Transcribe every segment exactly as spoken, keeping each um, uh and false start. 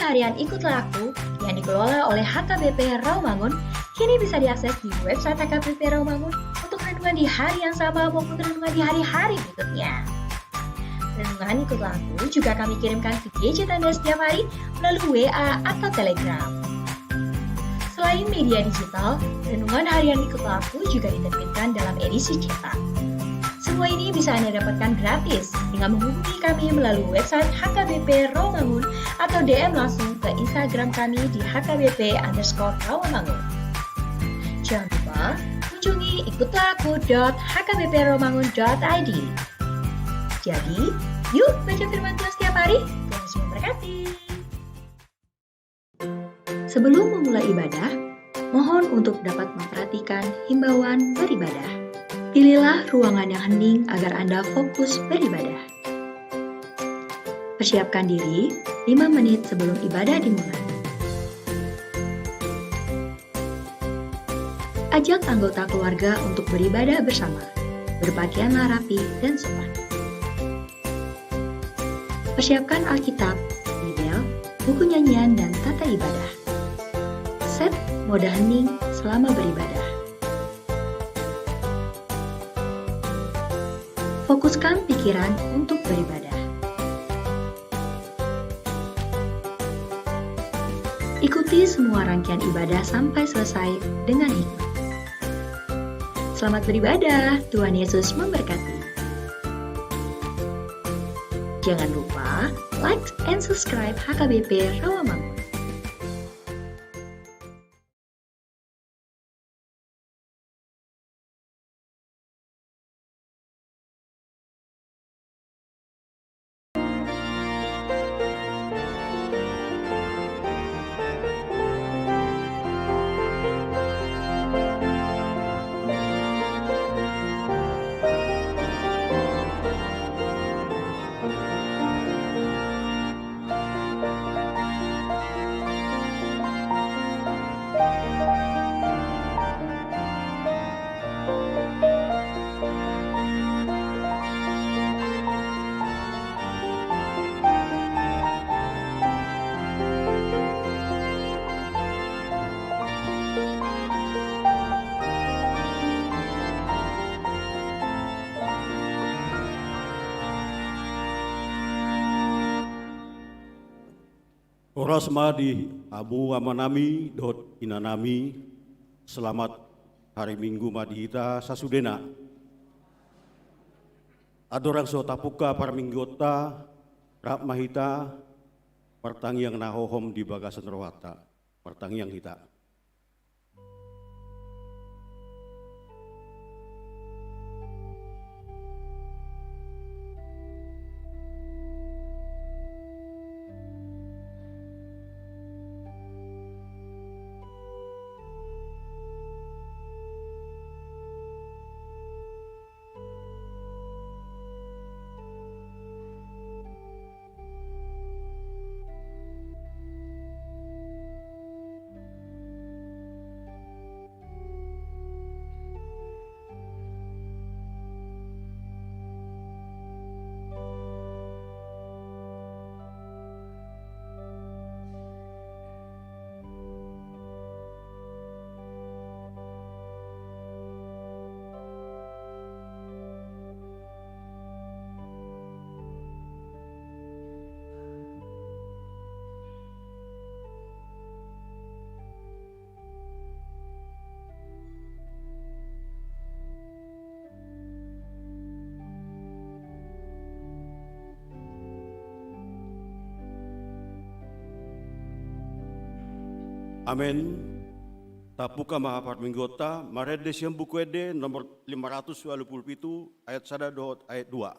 Harian Ikutlah Aku yang dikelola oleh H K B P Rawamangun kini bisa diakses di website H K B P Rawamangun untuk renungan di hari yang sama maupun renungan di hari-hari berikutnya. Renungan Ikutlah Aku juga kami kirimkan ke gadget Anda setiap hari melalui W A atau Telegram. Selain media digital, renungan harian Ikutlah Aku juga diterbitkan dalam edisi cetak. Semua ini bisa Anda dapatkan gratis dengan menghubungi kami melalui website H K B P Rawamangun atau D M langsung ke Instagram kami di H K B P underscore Rawamangun. Jangan lupa kunjungi ikutlah aku dot H K B P rawamangun dot I D. Jadi, yuk baca firman Tuhan setiap hari. Tuhan Yesus memberkati. Sebelum memulai ibadah, mohon untuk dapat memperhatikan himbauan beribadah. Pilihlah ruangan yang hening agar Anda fokus beribadah. Persiapkan diri lima menit sebelum ibadah dimulai. Ajak anggota keluarga untuk beribadah bersama. Berpakaianlah rapi dan sopan. Persiapkan Alkitab, Bibel, buku nyanyian, dan tata ibadah. Set mode hening selama beribadah. Fokuskan pikiran untuk beribadah. Ikuti semua rangkaian ibadah sampai selesai dengan hikmat. Selamat beribadah, Tuhan Yesus memberkati. Jangan lupa like and subscribe H K B P Rawamangun. Horas ma di hamu amanami dohot inanami, selamat hari Minggu ma di hita sasudena. Andorang so tapungka parmingguonta, rap ma hita martangiang na hohom di bagasan rohanta. Martangiang hita. Amen. Tapungka ma parmingguonta, marende sian Buku Ende nomor lima ratus ualu pulu pitu, ayat sada dohot ayat dua.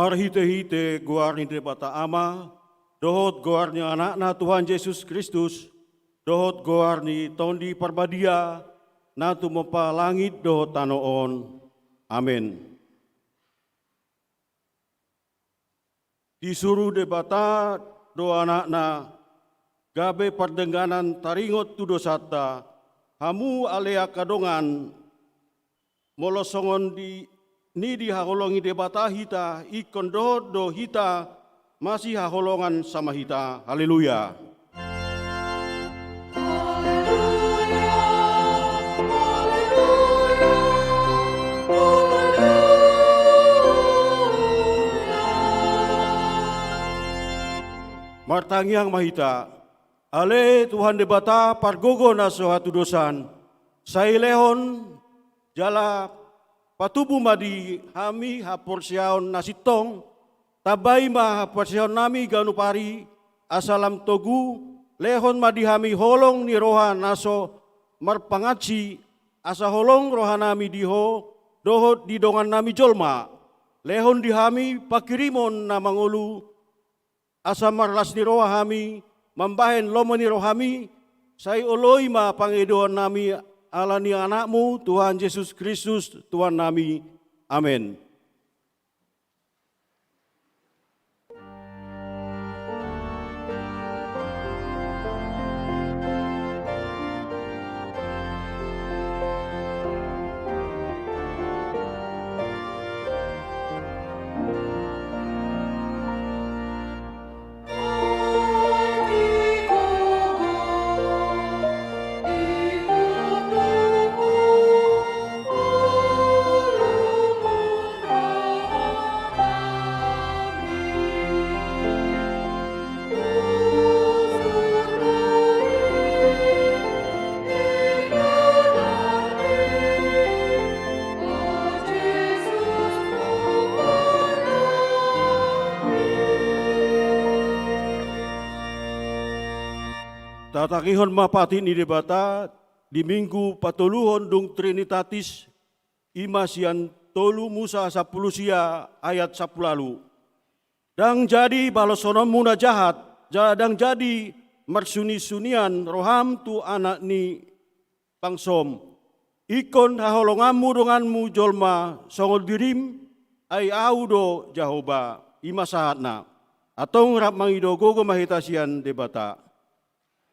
Marhite-hite goar ni Debata Ama, dohot goar ni Anakna Tuhan Jesus Kristus, dohot goar ni Tondi Parbadia, na tumompa langit dohot tano on. Amen. Disuru Debata do Anakna, gabe pardengganan taringot tu dosanta, hamu ale angka dongan, molo songon di, ni dihaholongi Debata hita, ingkon dohot do hita masihaholongan sama hita. Haleluya. Martangiang ma hita. Ale Tuhan Debata, pargogo na so hatudosan, sai lehon jala patubu ma di hami haporseaon na sintong, tambai ma haporseaonnami ganup ari, asa lam togu, lehon ma di hami holong ni roha na so marpangansi, asa holong rohanami di Ho, dohot di dongannami jolma. Lehon di hami panghirimon na mangolu, asa marlas ni roha hami mambahen lomo ni rohami, sai oloi ma pangidoannami ala ni Anakmu, Tuhan Jesus Kristus, Tuhannami. Amen. Tatangihon ma patik ni Debata di Minggu patoluhon dung Trinitatis, i ma sian tolu Musa sampulu sia ayat sampulu ualu. Ndang jadi baloshononmu na jahat, jala ndang jadi marsunisunian roham tu anak ni bangsom. Ingkon haholonganmu donganmu jolma songon dirim, ai Ahu do Jahowa. I ma sahatna. Antong rap mangido gogo ma hita sian Debata.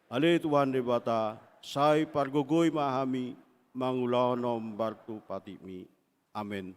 Ale Tuhan Debata, sai pargogoi ma hami mangulahon hombar tu patikmi. Amen.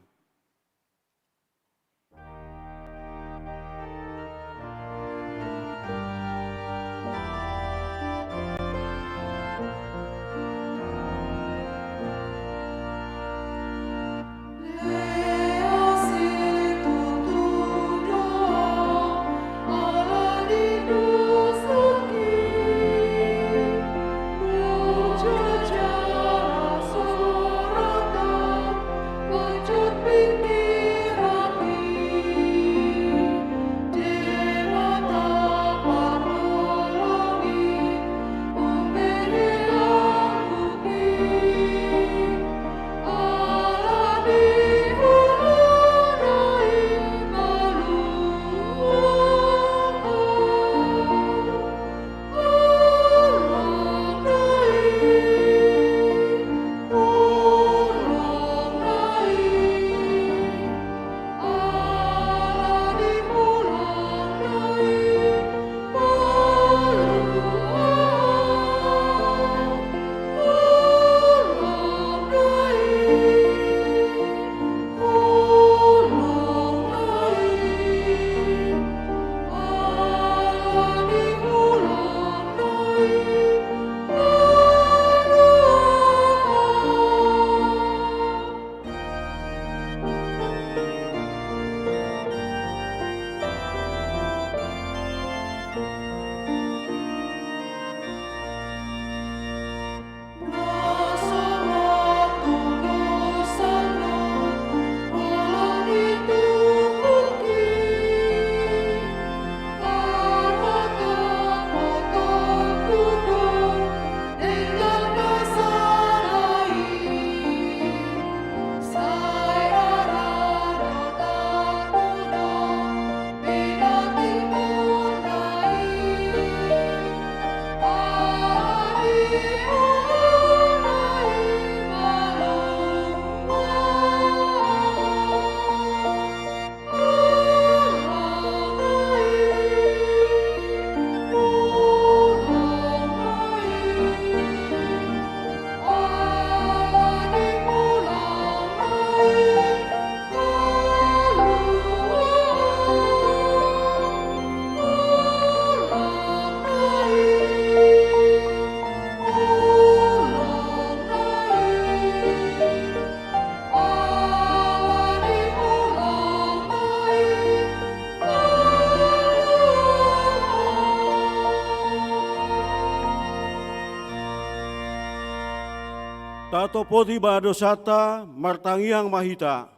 Tatopoti ma dosanta, martangiang ma hita.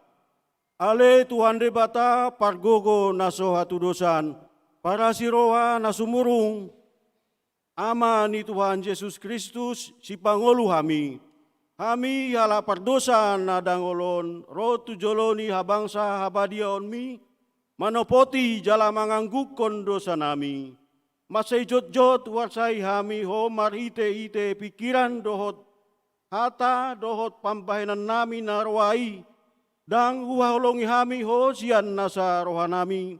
Ale Tuhan Debata, pargogo na so hatudosan, parasi roha na sumurung, Ama ni Tuhan Jesus Kristus, sipangolu hami. Hami halak pardosa na dangol on, ro tu jolo ni habangsa habadiaonmi, manopoti jala manganggungkon dosanami. Mansai jotjot huarsai hami Ho marhitehite pingkiran dohot hata dohot pambahenannami na roa i, ndang huhaholongi hami Ho sian nasa rohanami,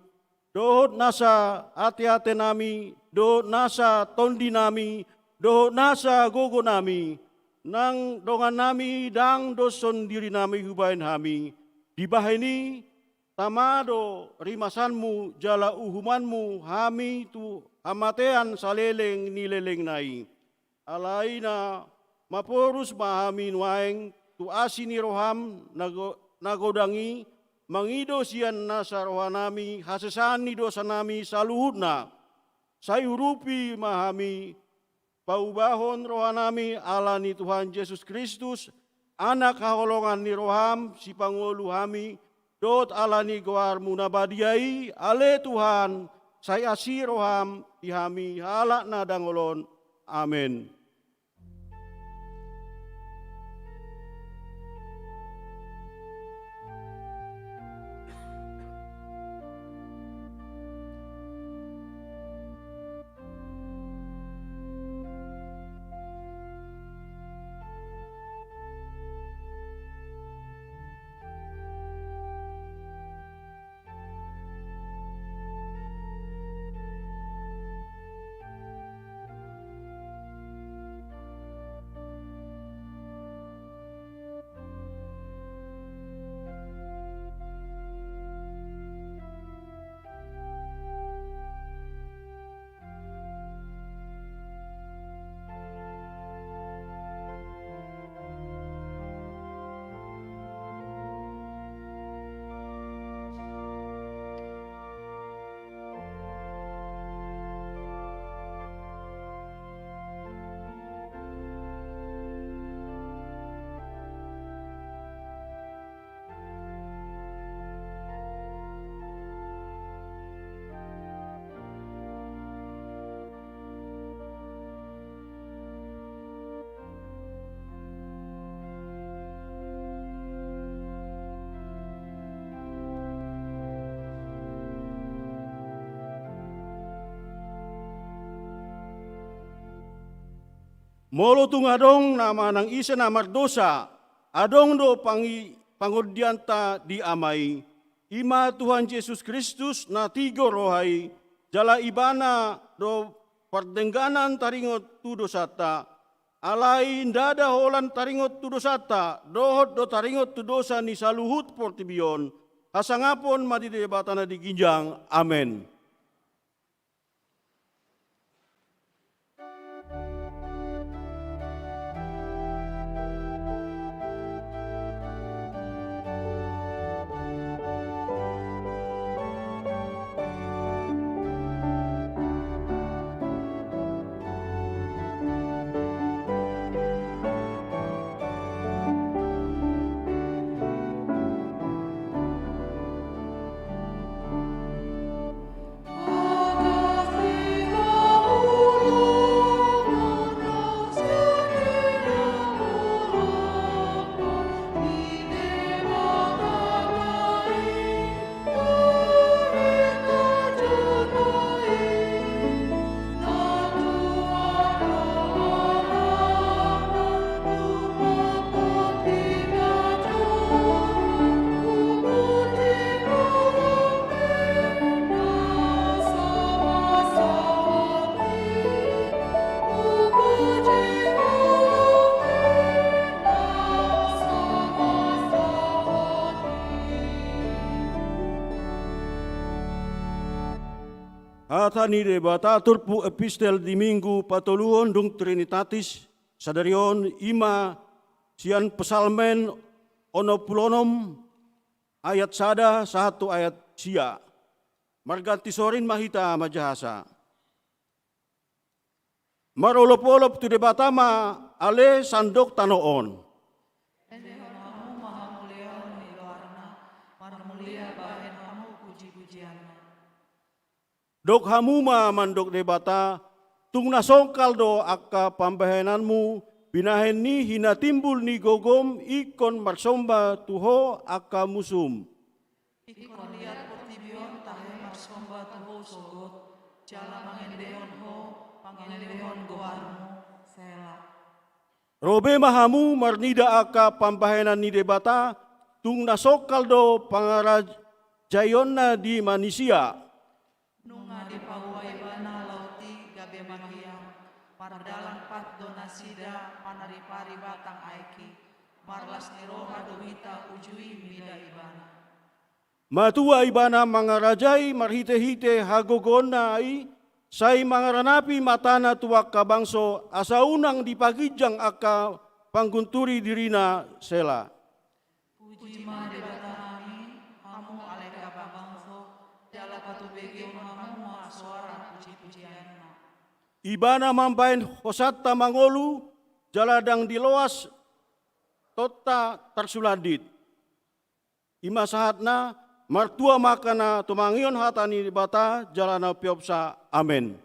dohot nasa ateatenami, dohot nasa tondinami, dohot nasa gogonami, nang dongannami ndang doshon dirinami hubahen hami. Dibahen i, tama do rimasanmu jala uhumanmu hami tu hamatean saleleng ni lelengna i. Alai na maporus ma hami nuaeng tu asi ni roham na go-, na godang i, mangido sian nasa rohanami hasesaan ni dosanami saluhutna. Sai urupi ma hami, paubahon rohanami ala ni Tuhan Jesus Kristus, Anak haholongan ni roham, sipangolu hami, dohot ala ni goarmu na badia i, ale Tuhan, sai asi roham di hami halak na dangol on. Amen. Molo tung adong na manang ise na mardosa, adong do pangi-, pangondianta di Ama i, i ma Tuhan Jesus Kristus na tigor roha i, jala Ibana do pardengganan taringot tu dosanta. Alai ndada holan taringot tu dosanta, dohot do taringot tu dosa ni saluhut portibi on, hasangapon ma di Debata na di ginjang. Amen. Hata ni Debata, turpuk epistel di Minggu patoluhon dung Trinitatis sadari on, i ma sian Psalmen onom pulu onom ayat sada sahat tu ayat sia. Marganti sorin ma hita manjahasa. Marolopolop tu Debata ma ale sandok tano on. Dok hamu ma mandok Debata, tung na songkal do angka pambahenanmu, binahen ni hinatimbul ni gogom ingkon marsomba tu ho angka musum. Ingkon liat portibi on tahe marsomba tu ho sogot, jala mangendehon ho, mangendehon goarmu. Sela. Ro be ma hamu marnida angka pambahenan ni Debata, tung na songkal do pangarajaionna di manisia. Nunga dipaboa ibana laut i gabe manghiang, mardalan pat do nasida manaripari batang aek i, marlas ni roha do hita uju i mida ibana. Matua ibana mangarajai marhitehite hagogoonna i, sai mangaranapi matana tu angka bangso, asa unang dipaginjang angka panggunturi dirina. Sela. Puji ma Debatanami, hamu ale angka bangso, jala patubegehon hamu ma soara pujipujianna. Ibana mambahen hosanta mangolu, jala ndang diloas tonta tarsulandit. I ma sahatna, martua ma angka na tumangihon hata ni Debata jala na umpeopsa. Amen.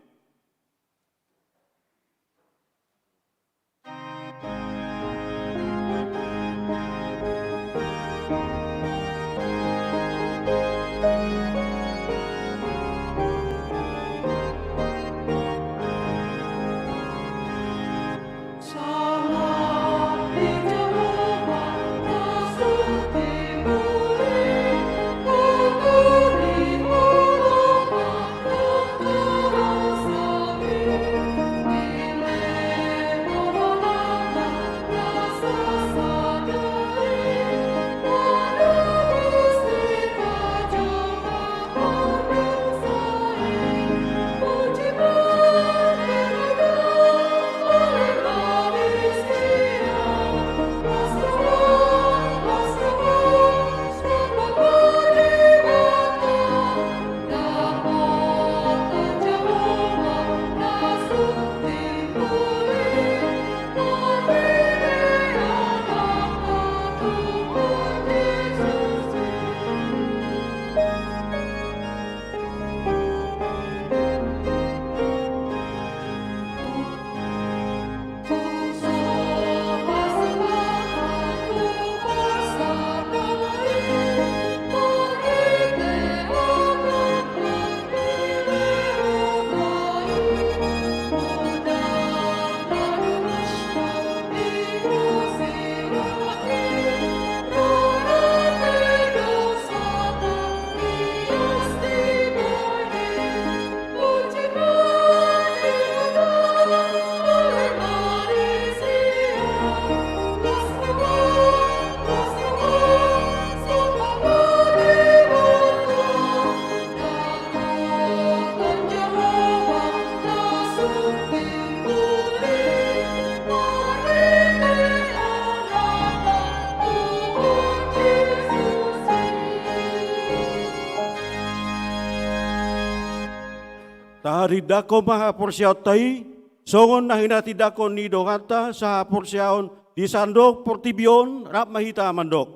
Tahatindangkon ma haporseaonta i, songon na hinatindangkon ni donganta sahaporseaon di sandok portibi on, rap ma hita mandok.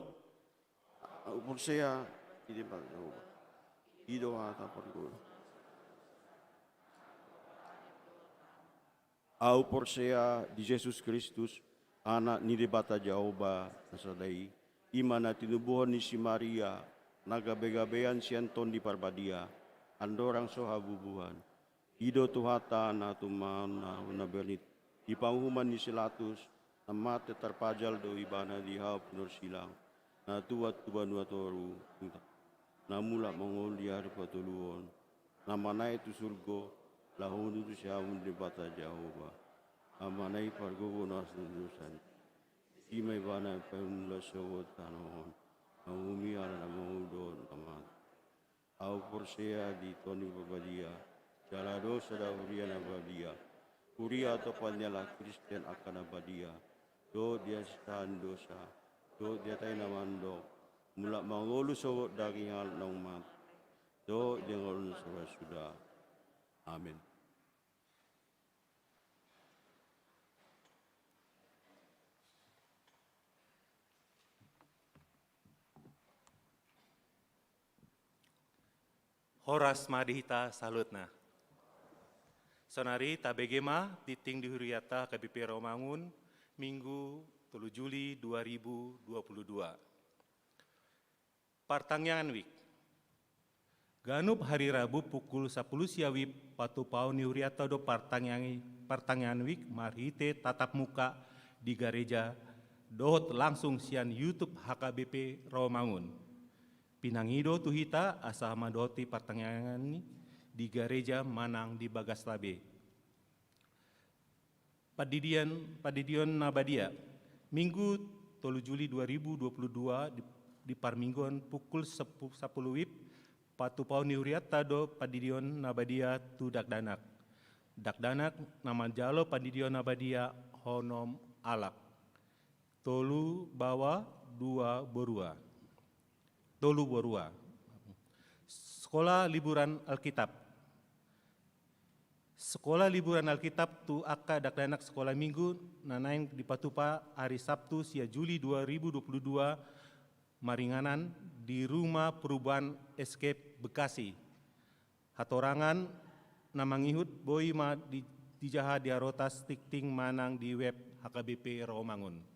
Ahu porsea di Debata Jahowa. I do hata parguru. Ahu porsea di Jesus Kristus, Anak ni Debata Jahowa na sada i, i ma na tinubuhon ni si Maria, na gabegabean sian Tondi Parbadia, andorang so habubuhan. I do Tuhanta na tumangihon ahu na bernit, di panguhuman ni si Latus, na mate tarpajal do ibana di hau pinarsilang, na tuat tu banua toru, na mulak mangolu di ari patoluhon, na manaek tu surgo, laho nuntusi hamu Debata Jahowa. Amanami pargogo na so dosa ni. I ma ibana pamula sogot tano on, na ummi ala na mangolu dohot na mate. Ahu porsea di Tondi Parbadia, jala adong sada huria na badia. Huria atopan ni halak Kristen angka na badia, dohot di hasesaan ni dosa, dohot di hata i na mandok, mulak mangolu sogot daging halak naung mate, dohot di hangoluan na so ra suda. Amen. Horas ma di hita saluhutna. Saonari tabege ma tingting di hurianta H K B P Rawamangun, Minggu tolu Juli dua ribu dua puluh dua. Partangiangan WIB. Ganup hari Rabu pukul sapuluh sia WIB, patupaon ni hurianta do partangiangan, partangiangan WIB marhite tatap muka di gareja dohot langsung sian YouTube H K B P Rawamangun. Pinangido tu hita asa mandohoti partangiangan i di gareja manang di bagas labe. Pandidion, pandidion na badia. Minggu tolu Juli dua ribu dua puluh dua di, di parmingguon pukul sepu-, sapuluh WIB, patupaon ni hurianta do pandidion na badia tu dakdanak. Dakdanak na manjalo pandidion na badia onom halak. Tolu baoa, dua borua. Tolu borua. Sekolah liburan Alkitab. Sekolah liburan Alkitab tu angka dakdanak sekolah minggu na naeng dipatupa ari Sabtu sia Juli dua ribu dua puluh dua maringanan di Rumah Perubahan Escape Bekasi. Hatorangan na mangihut boi ma di, dijaha di harotas tingting manang di web H K B P Rawamangun.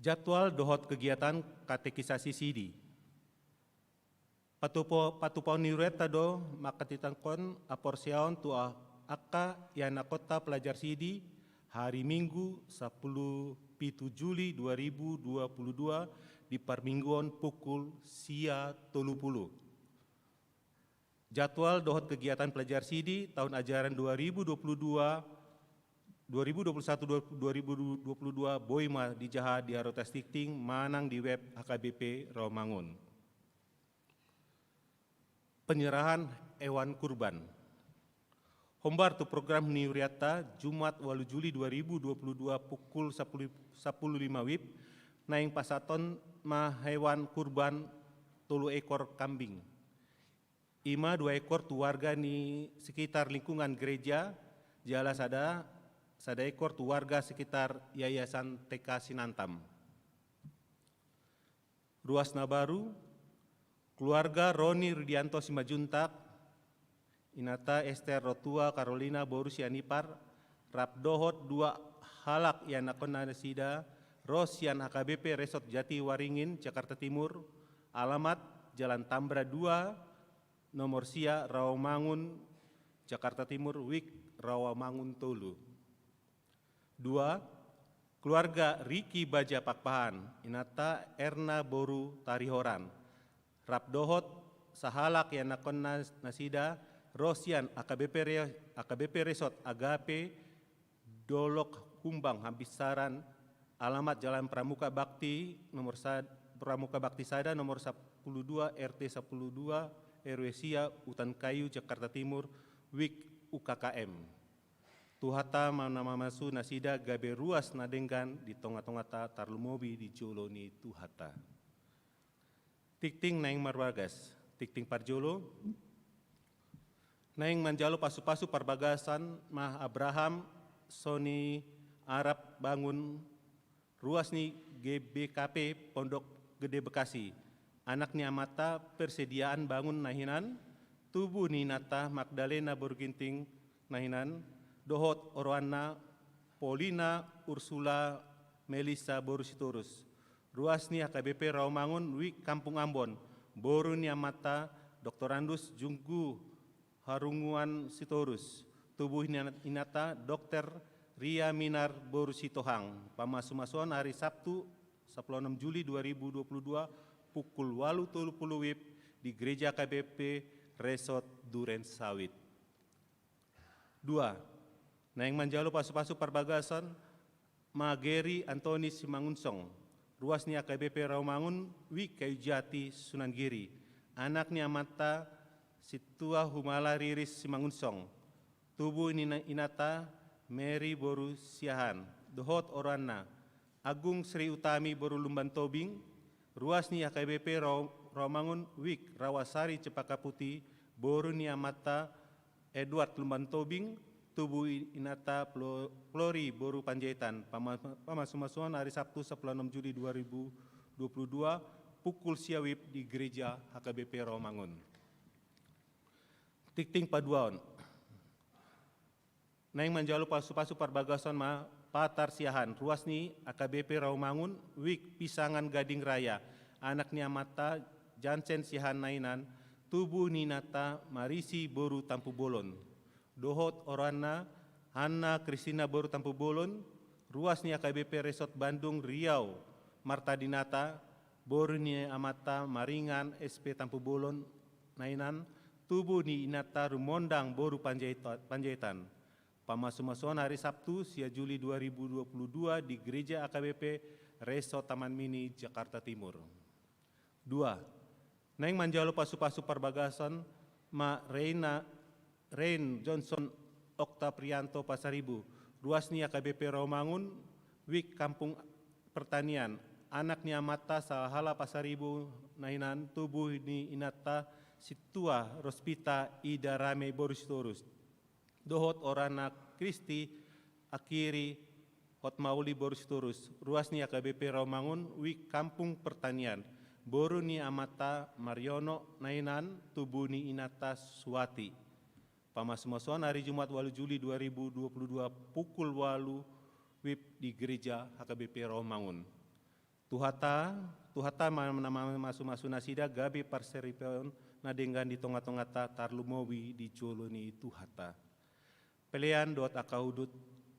Jadwal dohot kegiatan katekisasi sidi. Patupo-, patupaon ni hurianta do mangkatitahon haporseaon tu a-, angka ianakhonta pelajar sidi, hari Minggu sapuluh pitu Juli dua ribu dua puluh dua di parmingguon pukul sia tolu puluh. Jadwal dohot kegiatan pelajar sidi taon ajaran dua ribu dua puluh dua, dua ribu dua puluh satu, dua ribu dua puluh dua boi ma dijaha di harotas tingting manang di web H K B P Rawamangun. Penyerahan hewan kurban. Hombar tu program ni hurianta, Jumat walu Juli dua ribu dua puluh dua pukul sapuluh, sapuluh lima WIB, naeng pasahaton ma hewan kurban tolu ekor kambing. I ma dua ekor tu warga ni sekitar lingkungan gereja, jala sada, sada ekor tu warga sekitar Yayasan T K Sinantam. Ruas na baru, keluarga Roni Rudianto Simanjuntak, inanta Ester ro tua Karolina boru Sianipar, rap dohot dua halak ianakhonnasida, ro sian H K B P Resort Jatiwaringin, Jakarta Timur, alamat Jalan Tambra dua, nomor sia, Rawamangun, Jakarta Timur, WIB Rawamangun tolu. Dua, keluarga Riki Baja Pakpahan, inanta Erna boru Tarihoran. Rap dohot sahalak ianakhonnasida, ro sian H K B P Re-, H K B P Resort Agape, Dolok Kumbang Hambinsaran, alamat Jalan Pramuka Bakti, nomor sad-, Pramuka Bakti sada, nomor sapuluh dua, R T sapuluh dua, R W sia, Hutan Kayu, Jakarta Timur, WIB U K K M. Tuhanta ma na mamasu nasida gabe ruas na denggan di tonga-tonganta, tarlumobi di jolo ni Tuhanta. Tingting naeng marbagas, tingting parjolo. Naeng manjalo pasu-pasu parbagasan ma Abraham Soni Arap Bangun, ruas ni G B K P Pondok Gede Bekasi, anak ni amanta Persediaan Bangun na hinan, tubuh ni inanta Magdalena boru Ginting na hinan, dohot oroanna Polina Ursula Melissa boru Sitorus. Ruas ni H K B P Rawamangun, WIB Kampung Ambon, boru ni amanta Doktorandus Junggu Harunguan Sitorus, tubuh ni inanta Dokter Ria Minar boru Sitohang. Pamasu-masuon ari Sabtu, sapuluh onom Juli dua ribu dua puluh dua, pukul walu tolu puluh WIB di Gereja H K B P Resort Duren Sawit. Dua, naeng manjalo pasu-pasu parbagasan ma Geri Antoni Simangunsong, ruas ni H K B P Rawamangun, WIB Kayujati, Sunan Giri, anak ni amanta Sintua Humala Riris Simangunsong, tubuh ni ina-, inanta Mary boru Siahaan, dohot oroanna Agung Sri Utami boru Lumban Tobing, ruas ni H K B P Raw-, Rawamangun, WIB Rawasari Cempaka Putih, boru ni amanta Edward Lumban Tobing, tubuh i-, inanta Flo-, Flori boru Panjaitan. Pama-, pamasu-masuon ari Sabtu, sapuluh onom Juli dua ribu dua puluh dua, pukul sia wib di Gereja H K B P Rawamangun. Tingting paduahon. Naeng manjalo pasupasu parbagason ma Patar Siahaan, ruas ni H K B P Rawamangun, wib Pisangan Gading Raya, anak ni amanta Jansen Siahaan na inang, tubu ni inanta Marisi boru Tampubolon. Dohot oroanna Hanna Kristina boru Tampubolon, ruas ni H K B P Resort Bandung Riau, Marta Dinata, boru ni amanta Maringan S P Tampubolon na inang, tubu ni inanta Rumondang boru Panjaita-, Panjaitan. Pamasumasuon hari Sabtu, sia Juli dua ribu dua puluh dua, di Gereja H K B P Resort Taman Mini, Jakarta Timur. Dua. Naeng manjalo pasupasu parbagason ma Reina, Rein Johnson Oktaprianto Pasaribu, ruas ni H K B P Rawamangun, wib Kampung Pertanian, anak ni amanta Sahala Pasaribu na inang, tubu ni inanta Sintua Rospita Ida Rame boru Sitorus. Dohot oroanna Kristi Akiri Hotmauli boru Sitorus, ruas ni H K B P Rawamangun, wib Kampung Pertanian, boru ni amanta Mariono na inang, tubu ni inanta Suwati. Pamasumasuon hari Jumat, walu Juli dua ribu dua puluh dua, pukul walu wib di Gereja H K B P Rawamangun. Tuhanta, Tuhanta ma-, na mamasumasu nasida gabe parsaripeon na denggan di tongatonganta, tarlumobi di jolo ni Tuhanta. Pelean dohot angka udut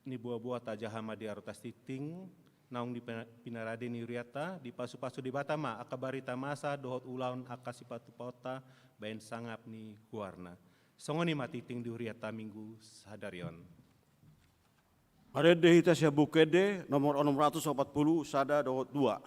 ni boaboa tajaha ma di Arotas Tingting, naung di pina-, pinarade ni hurianta, dipasupasu Debata ma angka barita masa dohot ulaon angka sipatupaonta bahen sangap ni goarna. Songon i ma tingting di hurianta Minggu sadari on. Marende hita sian Buku Ende nomor onom ratus opat pulu, sada dohot dua.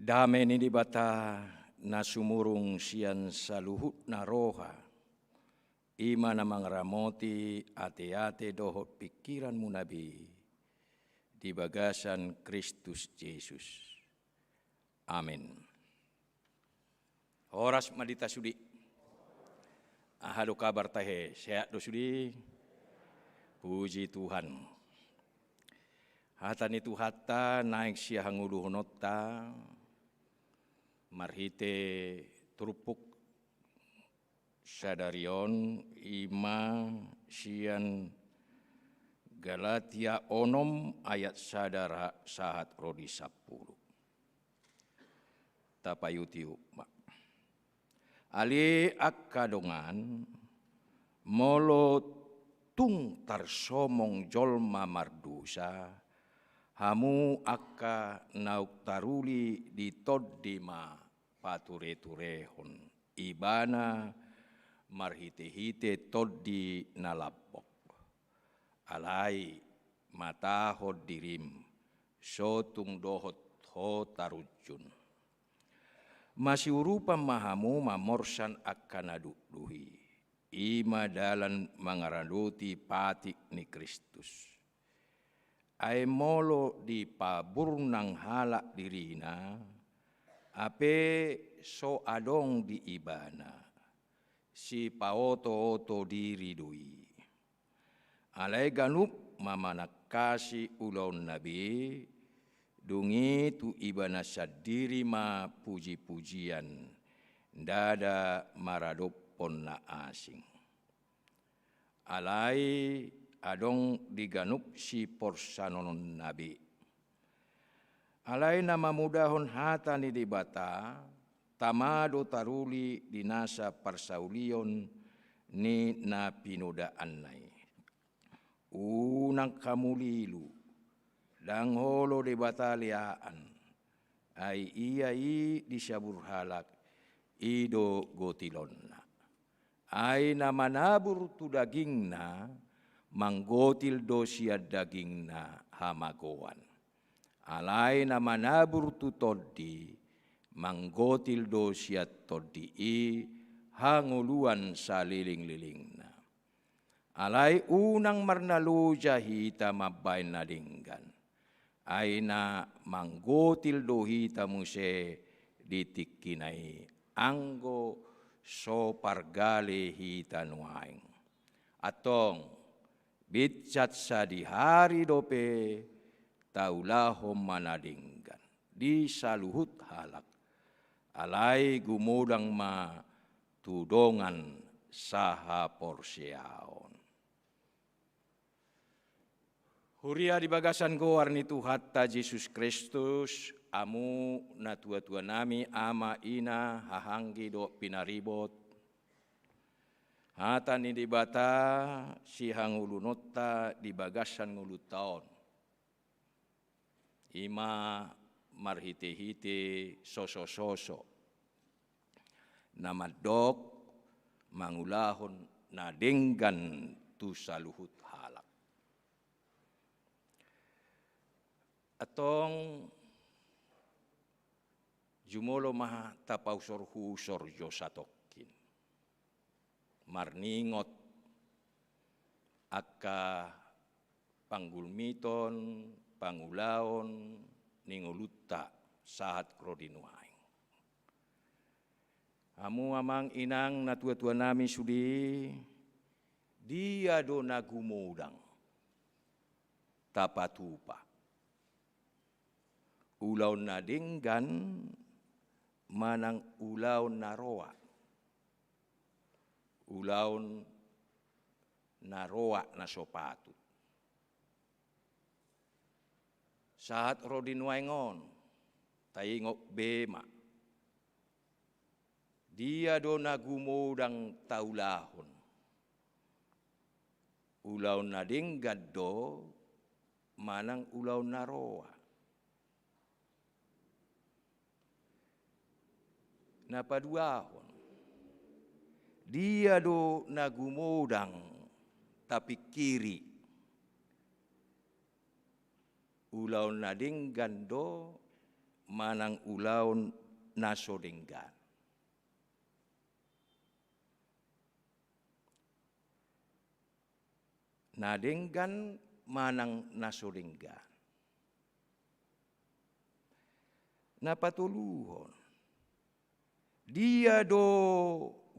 Dame ni Debata na sumurung sian saluhutna roha, i ma na mangaramoti ateate dohot pingkiranmuna be di bagasan Kristus Jesus. Amen. Horas ma di hita sude. Aha do kabar tahe, sehat do sude? Puji Tuhan. Hata ni Tuhanta naeng sihangoluhononta marhite turpuk sadari on, i ma sian Galatia onom ayat sada ra-, sahat ro di sampulu. Tapaihutihut ma. Ale angka dongan, molo tung tarsomong jolma mardosa, hamu angka naung taruli di Tondi ma patureturehon ibana marhitehite Tondi na lambok. Alai matahon dirim, so tung dohot ho tarunjun. Masiurupan ma hamu mamorsan angka na dukduk i. I ma dalan mangaradoti patik ni Kristus. Ai molo dipaburnang halak dirina, hape so adong di ibana, sipaotooto diri do i. Alai ganup ma manangkasi ulaonna be, dung i tu ibana sandiri ma pujipujian, ndada maradophon na asing. Alai adong di ganup siporsanonna be. Alai na mamudahon hata ni Debata, tama do taruli di nasa parsaulion ni na pinodaanna i. Unang hamu lilu, ndang olo Debata leaan, ai ia i disabur halak, i do gotilonna. Ai na manabur tu dagingna, manggotil do sian dagingna hamagoan. Alai na manabur tu Tondi, manggotil do sian Tondi i hangoluan salelenglelengna. Alai unang marnaloja hita mambahen na denggan. Ai na manggotil do hita muse di tingkina i, anggo so pargale hita nuaeng. Antong, binsat sadihari dope taulahon ma na denggan di saluhut halak. Alai gumodang ma tu dongan sahaporseaon. Huria di bagasan goar ni Tuhanta Jesus Kristus, hamu natuatuanami, ama, ina, hahaanggi dohot pinaribot, hata ni Debata sihangoluhononta di bagasan ngolunta on. I ma marhitehite sosososo na mandok mangulahon na denggan tu saluhut halak. Antong jumolo ma tapausorhusor jo satongkin. Marningot angka panggulmiton, pangulaon ni ngolunta sahat ro di nuaeng. Hamu amang inang natuatuanami sude, dia do na gumodang tapatupa? Ulaon na denggan manang ulaon na roa? Ulaon na roa na so patut. Sahat ro di nuaeng on, taingot be ma. Dia do na gumodang taulahon? Ulaon na denggan do manang ulaon na roa? Na paduahon, dia do na gumodang tapingkiri? Ulaon na denggan do manang ulaon na so denggan? Na denggan manang na so denggan? Na patoluhon, dia do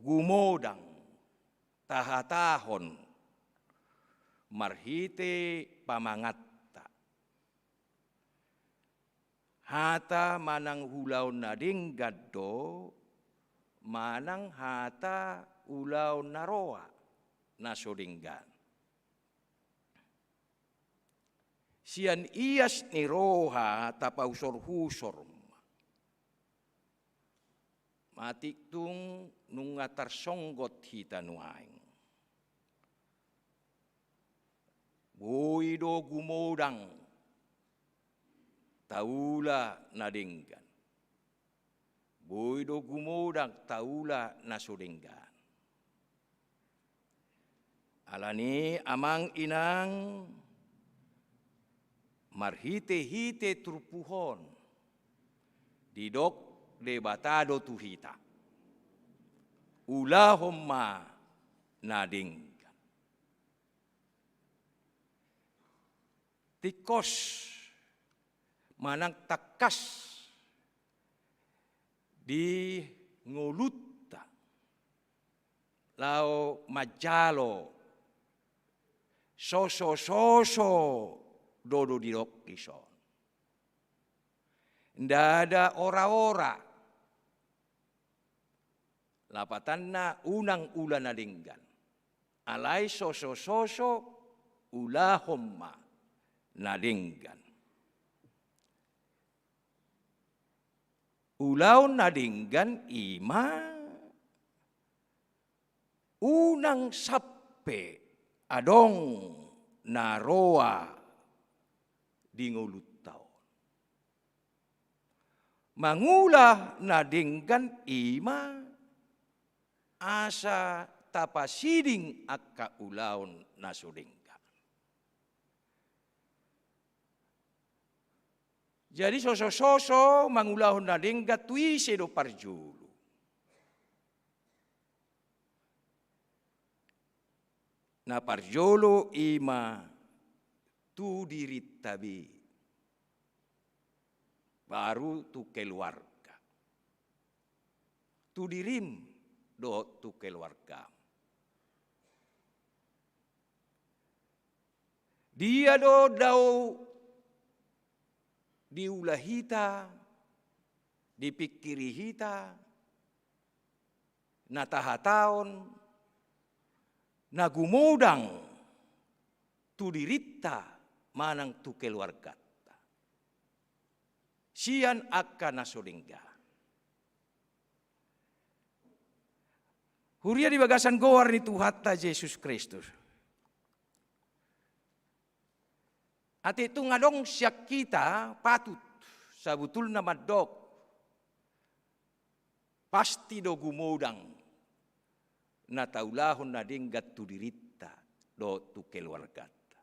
gumodang tahatahon marhite pamangatta? Hata manang ulaon na denggan do manang hata ulaon na roa, na so denggan? Sian ias ni roha tapausorhusor ma. Matik tung nunga tarsonggot hita nuaeng. Boi do gumodang taula na denggan. Boi do gumodang taula na so denggan. Alani amang inang, marhitehite turpuk on, Didok Debata do tu hita: Ulahon ma na denggan. Tingkos manang tangkas di ngolunta laho manjalo sosososo do, do didok dison. Ndada oraora. Lapatanna unang ula na denggan. Alai sosososo ulahon ma na denggan. Ulaon na denggan i ma unang sampe adong na roa di ngolunta on. Mangula na denggan i ma asa tapasiding angka ulaon na so denggan. Jadi sosososo mangulahon na denggan tu ise do parjolo? Na parjolo i ma tu dirinta be, baru tu keluarga. Tu dirim dohot tu keluargam. Dia do dao diula hita, dipingkiri hita, na tahatahon, na gumodang tu dirinta manang tu keluarganta sian angka na so denggan. Huria di bagasan goar ni Tuhanta Jesus Kristus. Atik tung adong sian hita patut sabutulna mandok, pasti do gumodang na taulahon na denggan tu dirinta dohot tu keluarganta.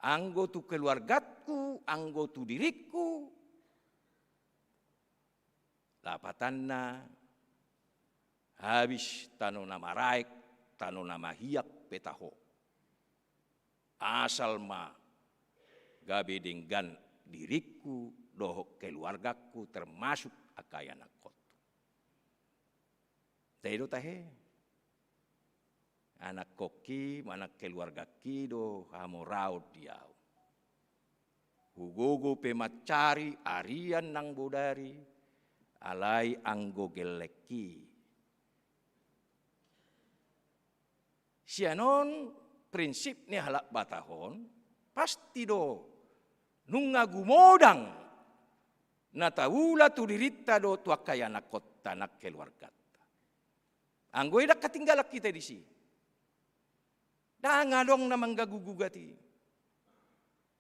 Anggo tu keluargangku, anggo tu diringku, lapatanna habis tano na maraek, tano na mahiang pe taho. Asal ma gabe denggan diringku dohot keluargangku, termasuk angka ianakhonku. Tahe do tahe. Anakhonki manang keluargangki do hamoraon di ahu. Hugogo pe mansari arian nang bodari, alai anggo gellengki. Sian on prinsip ni halak Batak on, pasti do nunga gumodang na taula tu dirinta dohot tu angka ianakhonta nang keluarganta. Anggo i ndang hatinggalan hita disi. Ndang adong na manggagugugat i.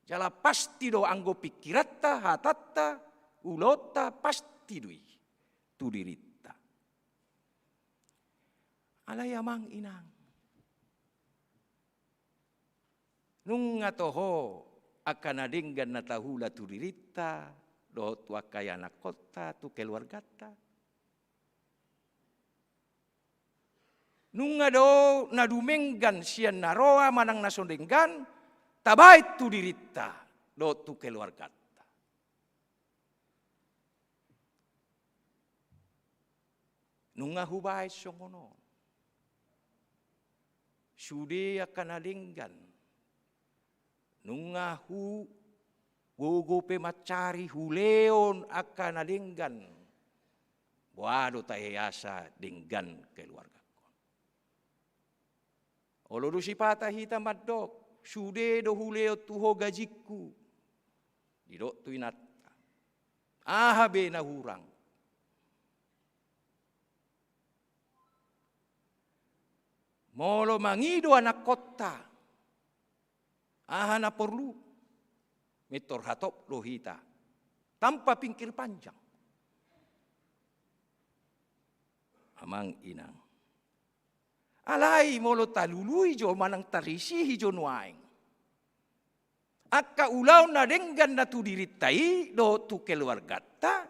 Jala pasti do anggo pingkiranta, hatanta, ulaonta, pasti do i tu dirinta. Alai amang inang, nunga toho angka na denggan na taula tu dirinta dohot tu angka ianakhonta, tu keluarganta? Nunga do na dumenggan sian na roa manang na so denggan tabaen tu dirinta dohot tu keluarganta? Nunga hubaen songon on. Sude angka na denggan. Nunga hugogo pe mansari hulehon angka na denggan. Boha do tahe asa denggan keluargangkon? Olo do sipata hita mandok, sude do hulehon tu ho gajingku. Didok tu inanta. Aha be na hurang? Molo mangido anakhonta, aha na porlu? Mintor hatop do hita, tanpa pingkir panjang. Amang inang. Alai molo talului jo manang tarisihi jo nuaeng. angka ulaon na denggan na tu dirinta i dohot tu keluarganta,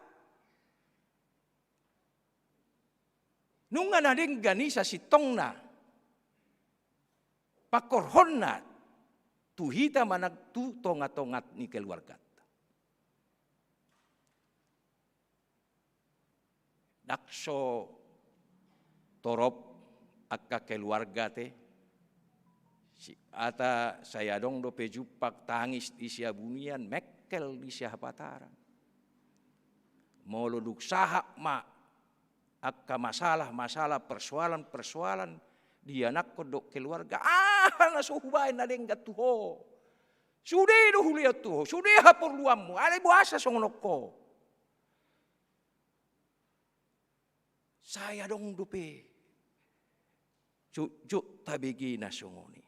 nunga na denggan i sasintongna, pangkorhonna tu hita manang tu tongatonga ni keluarganta. Ndang so torop angka keluarga te. Si-, ata sai adong dope jumpang tangis di sihabunian, mengkel di sihapataran. Molo dung sahat ma angka masalah-masalah, persoalan-persoalan di anakkon dohot keluarga, aha na so hubaen na denggan tu ho? Sude do hulehon tu ho, sude haporluanmu, alai boasa songon on ho? Sai adong dope jotjot tabege na songon i.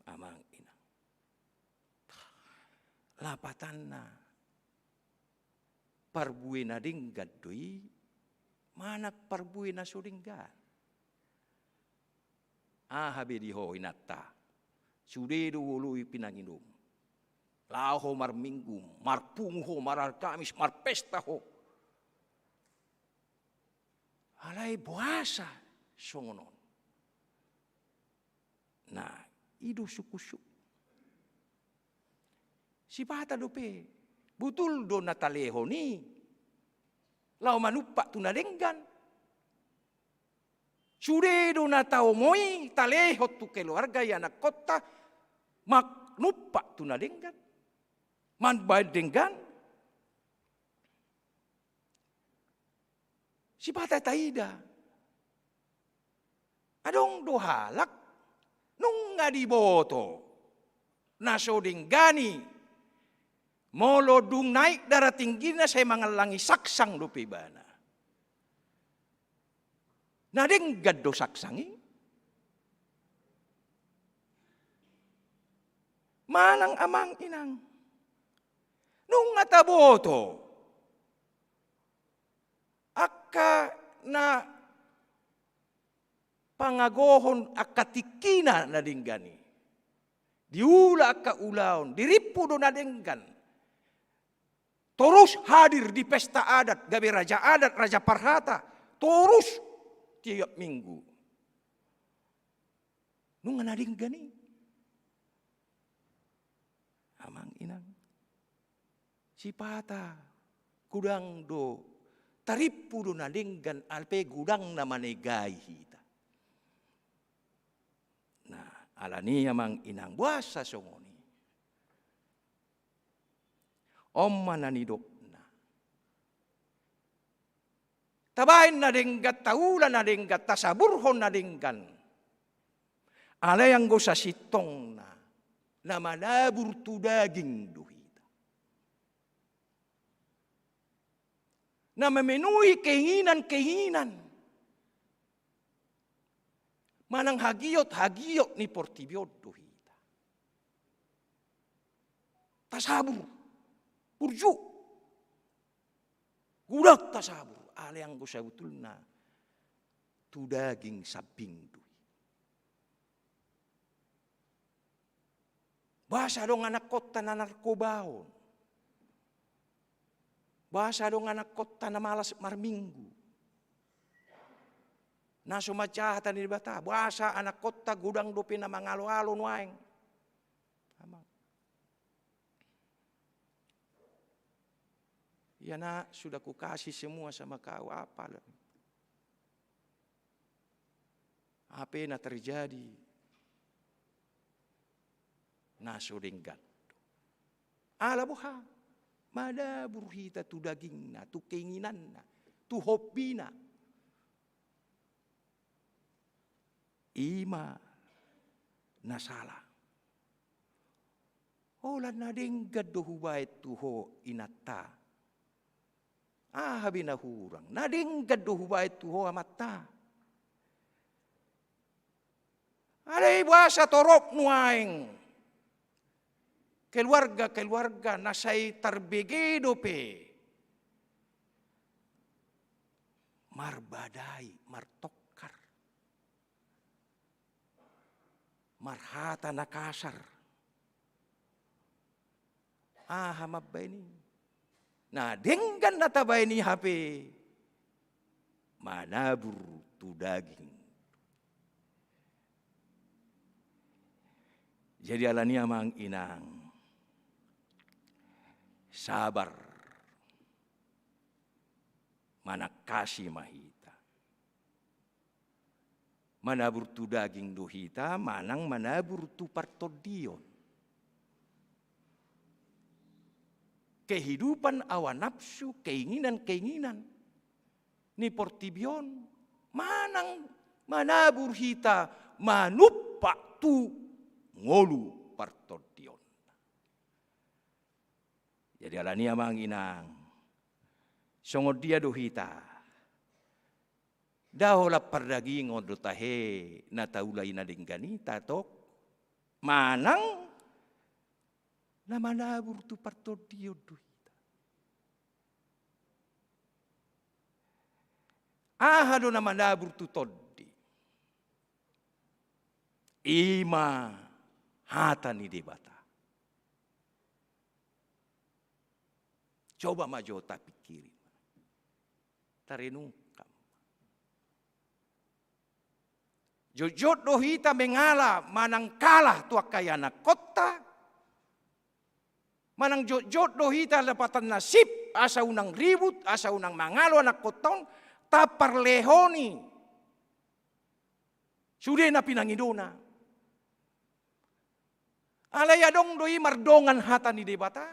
Amang inang. Lapatanna, parbue na denggan do i, manang parbue na so denggan? Aha be di ho inanta? Sude do huoloi pinanginom. Laho ho marminggu, marpungu ho, marari Kamis, marpesta ho. Alai boasa songon on? Nah, i do sungkunsungkun. Sipata dope, botul do na talehon i laho manumpak tu na denggan. Sude do na taomo i talehon tu keluarga, i anakkonta, manumpak tu na denggan, mambaen denggan. Sipata taida, adong do halak nunga diboto na so denggan i, molo dung naik darah tinggi na sai mangallangi saksang dope ibana. Na denggan do saksang i? Manang amang inang, nunga taboto angka na pangagohon angka tingkina na denggan i. Diula angka ulaon, dirimpu do na denggan. Torus hadir di pesta adat, gabe raja adat, raja parhata, torus tiap minggu. Nunga na denggan i? Amang inang, sipata godang do, tarimpu do na denggan, alai pe godang na manegai hita. Nah, alani i amang inang, boasa songon i? On ma na nidokna. Tabaen na denggan, taula na denggan, tasaburhon na denggan. Alai anggo sasintongna, na manabur tu daging do hita. Na memenuhi keinginan-keinginan manang hagiot-hagiot ni portibi on do hita. Tasabur, burju, godang tasabur, alai anggo sabotulna tu daging sambing do i. Boasa adong anakkonta na narkobaon? Boasa adong anakkonta na malas marminggu, na so manjaha hata ni Debata? Boasa anakkonta godang dope na mangaloalo nuaeng? Amang. Ya nak, sudah kukasih semua sama kau, apa lagi? Apa na terjadi? Na so denggan. Ala boha? Manabur hita tu dagingna, tu keinginanna, tu hobbina. I ma na sala. Holan na denggan do hubaen tu ho inanta. Aha be na hurang? Na denggan do hubaen tu ho amanta. Alai boasa torop nuaeng keluarga-keluarga na sai tarbege dope marbadai, martongkar, marhata na kasar, Aha mambaen i? Na denggan na tabaen i hape manabur tu daging. Jadi alani amang inang, sabar, manangkasi ma hita. Manabur tu daging do hita manang manabur tu partondion. Kehidupan hawa nafsu, keinginan-keinginan ni portibi on, manang manabur hita manumpak tu ngolu partondion. Jadi alani amang inang, songon dia do hita? Nda holan pardagingon do tahe na taula i na denggan i, tatok, manang na manabur tu partondion do hita. Aha do na manabur tu tondi? I ma hata ni Debata. Coba ma jo tapingkiri, tarenungkan. Jotjot do hita mengala manang kalah tu angka ianakkonta, manang jotjot do hita lapatan na sip, asa unang ribut, asa unang mangalo anakkonta on, taparlehoni sude na pinangidona. Alai adong do i mardongan hata ni Debata.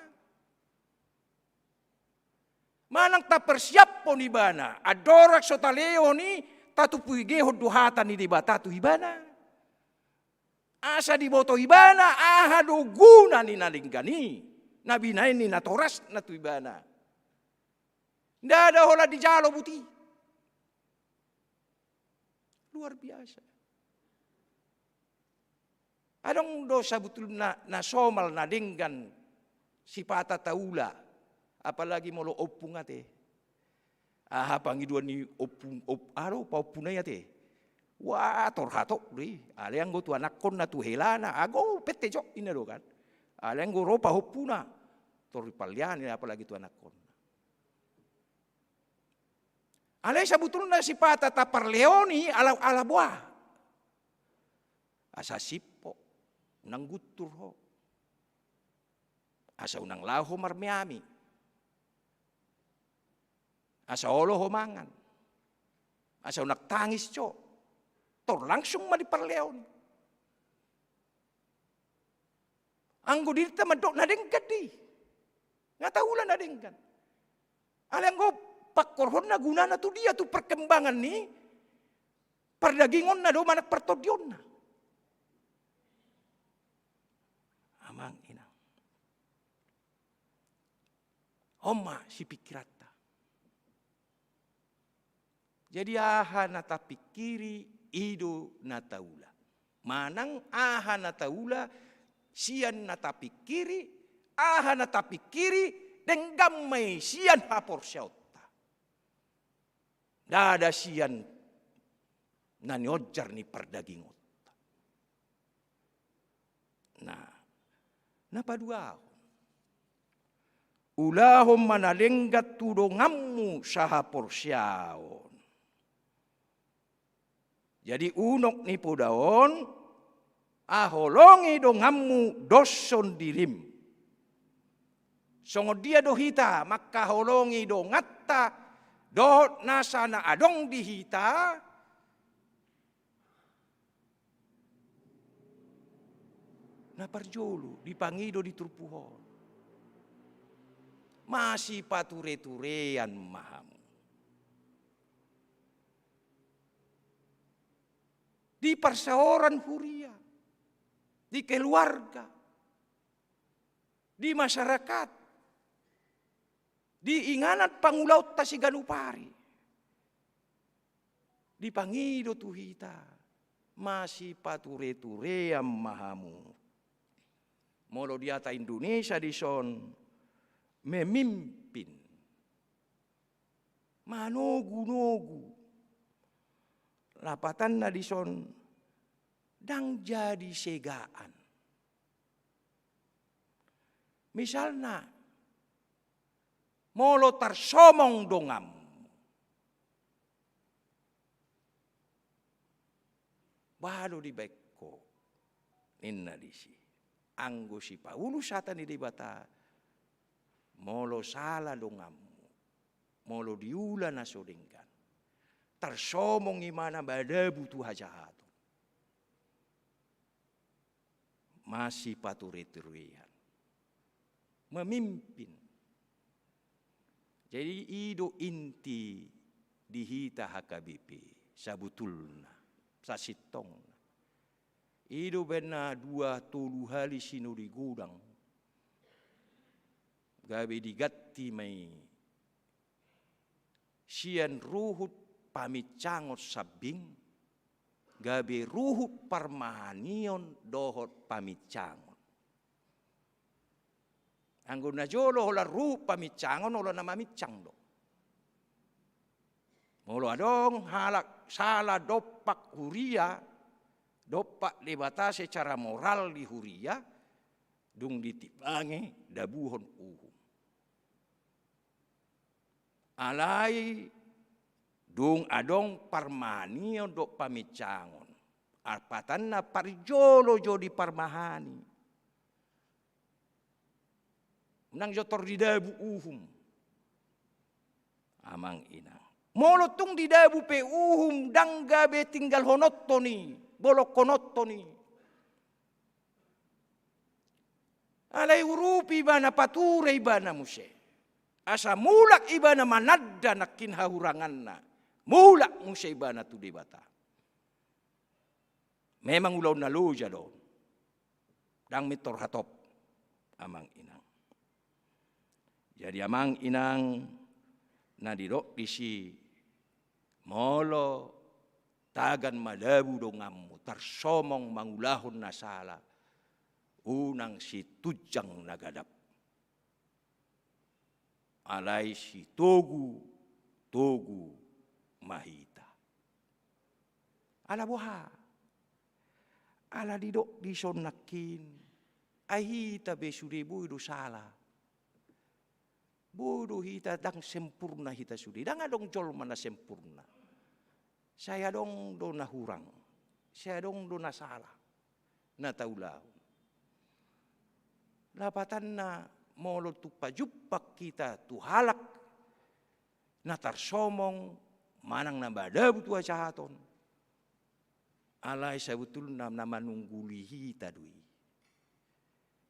Manang taparsiaphon ibana, andorang so talehon i, tatumpu igehon do hata ni Debata tu ibana. Asa diboto ibana aha do guna ni na denggan i, na binaen ni natorasna tu ibana. Ndada holan dijalo buti. Luar biasa. Adong do sabutulna na somal na denggan sipata taula, apalagi molo ompung ate. Aha pangidoan ni ompung, op-, aro paompuna i ate. Wah, tor hatop do i. Alai anggo tu anakkonna, tu helana, ago pette jok inna do kan. Alai anggo ro paompuna, tor dipalehon i, apalagi tu anakkonna. Alai sabutulna sipata taparlehon i ala, ala boha? Asa sip ho, unang guntur ho. Asa unang laho ho marmeami. Asa olo ho mangan. Asa unang tangis ho. Tor langsung ma diparlehon i. Anggo dirinta mandok na denggan do i. Nga taula na denggan. Alai anggo pangkorhonna gunana tu dia, tu perkembangan ni pardagingonna do manang partondionna? Amang inang. On ma sipingkiranta. Jadi aha na tapingkiri, i do na taula. Manang aha na taula sian na tapingkiri, aha na tapingkiri, denggan ma i sian haporseaonta. Ndada sian na nionjar ni pardagingonta. Nah, na paduahon. Ulahon ma na denggan tu donganmu sahaporseaon. Jadi unok ni poda on, haholongi donganmu doshon dirim. Songon dia do hita mangkaholongi donganta dohot nasa na adong di hita? Na parjolo, dipangido di turpuk on. Masipatureturean ma hamu. Di parsaoran huria, di keluarga, di masyarakat, di inganan pangulaonta siganup ari. Dipangido tu hita, masipatureturean ma hamu. Molo di hata Indonesia dison, memimpin. Manogunogu. Lapatanna dison, ndang jadi segaan. Misalna, molo tarsomong donganmu, boha do dibaen ho, ninna disi. Anggo si Paulus hata ni Debata, molo sala donganmu, molo diula na so denggan, tarsomong i ma na madabu tu hajahaton, masipatureturean, memimpin. Jadi i do inti di hita H K B P sabutulna, sasintongna. I do baen na dua tolu hali sinodi godang, gabe diganti ma i sian ruhut paminsangon sambing, gabe ruhut parmahanion dohot paminsangon. Anggo na jolo holan ruhut paminsangon, holan na maminsang do. Molo adong halak sala dompak huria, dompak Debata secara moral di huria, dung ditimbangi dabuhon uhum. Alai dung adong parmahanion dohot paminsangon, alpatanna parjolo jo diparmahani. Unang jo tor didabu uhum, amang inang. Molo tung didabu pe uhum, ndang gabe tinggalhononton i, bolongkononton i. Alai urupi ibana, pature ibana muse, asa mulak ibana mananda nangkin hahuranganna, mulak muse ibana tu Debata. Memang ulaon na loja do on. Ndang mintor hatop, amang inang. Jadi amang inang, na didok disi, molo tagan madabu donganmu, tarsomong mangulahon na sala, unang situnjang na gadap. Alai sitogu, togu ma hita. Ala boha? Ala didok dison nangkin, ai hita be sude boi do sala. Boi do hita, ndang sempurna hita sude. Ndang adong jolma na sempurna. Sai adong do na hurang. Sai adong do na sala na taulahon. Lapatanna, molo tung pajumpang hita tu halak na tarsomong manang na madabu tu hajahaton, alai sabutulna na manungguli hita do i.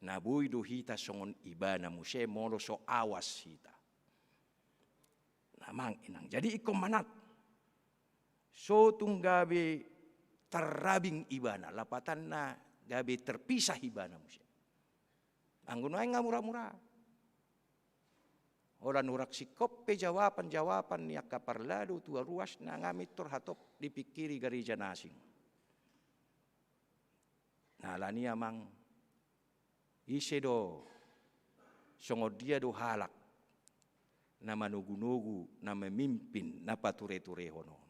Na boi do hita songon ibana muse molo so awas hita. Amang inang, jadi ingkon manat. So tung gabe tarrabing ibana, lapatanna gabe terpisah ibana muse. Anggo nuaeng nga mura-mura. Holan hurang singkop pe jawaban-jawaban ni angka parlado tua ruas na nga mintor hatop dipingkiri gareja na asing. Nah, alani amang, ise do, songon dia do halak na manogu-nogu, na memimpin, na pature-turehon on?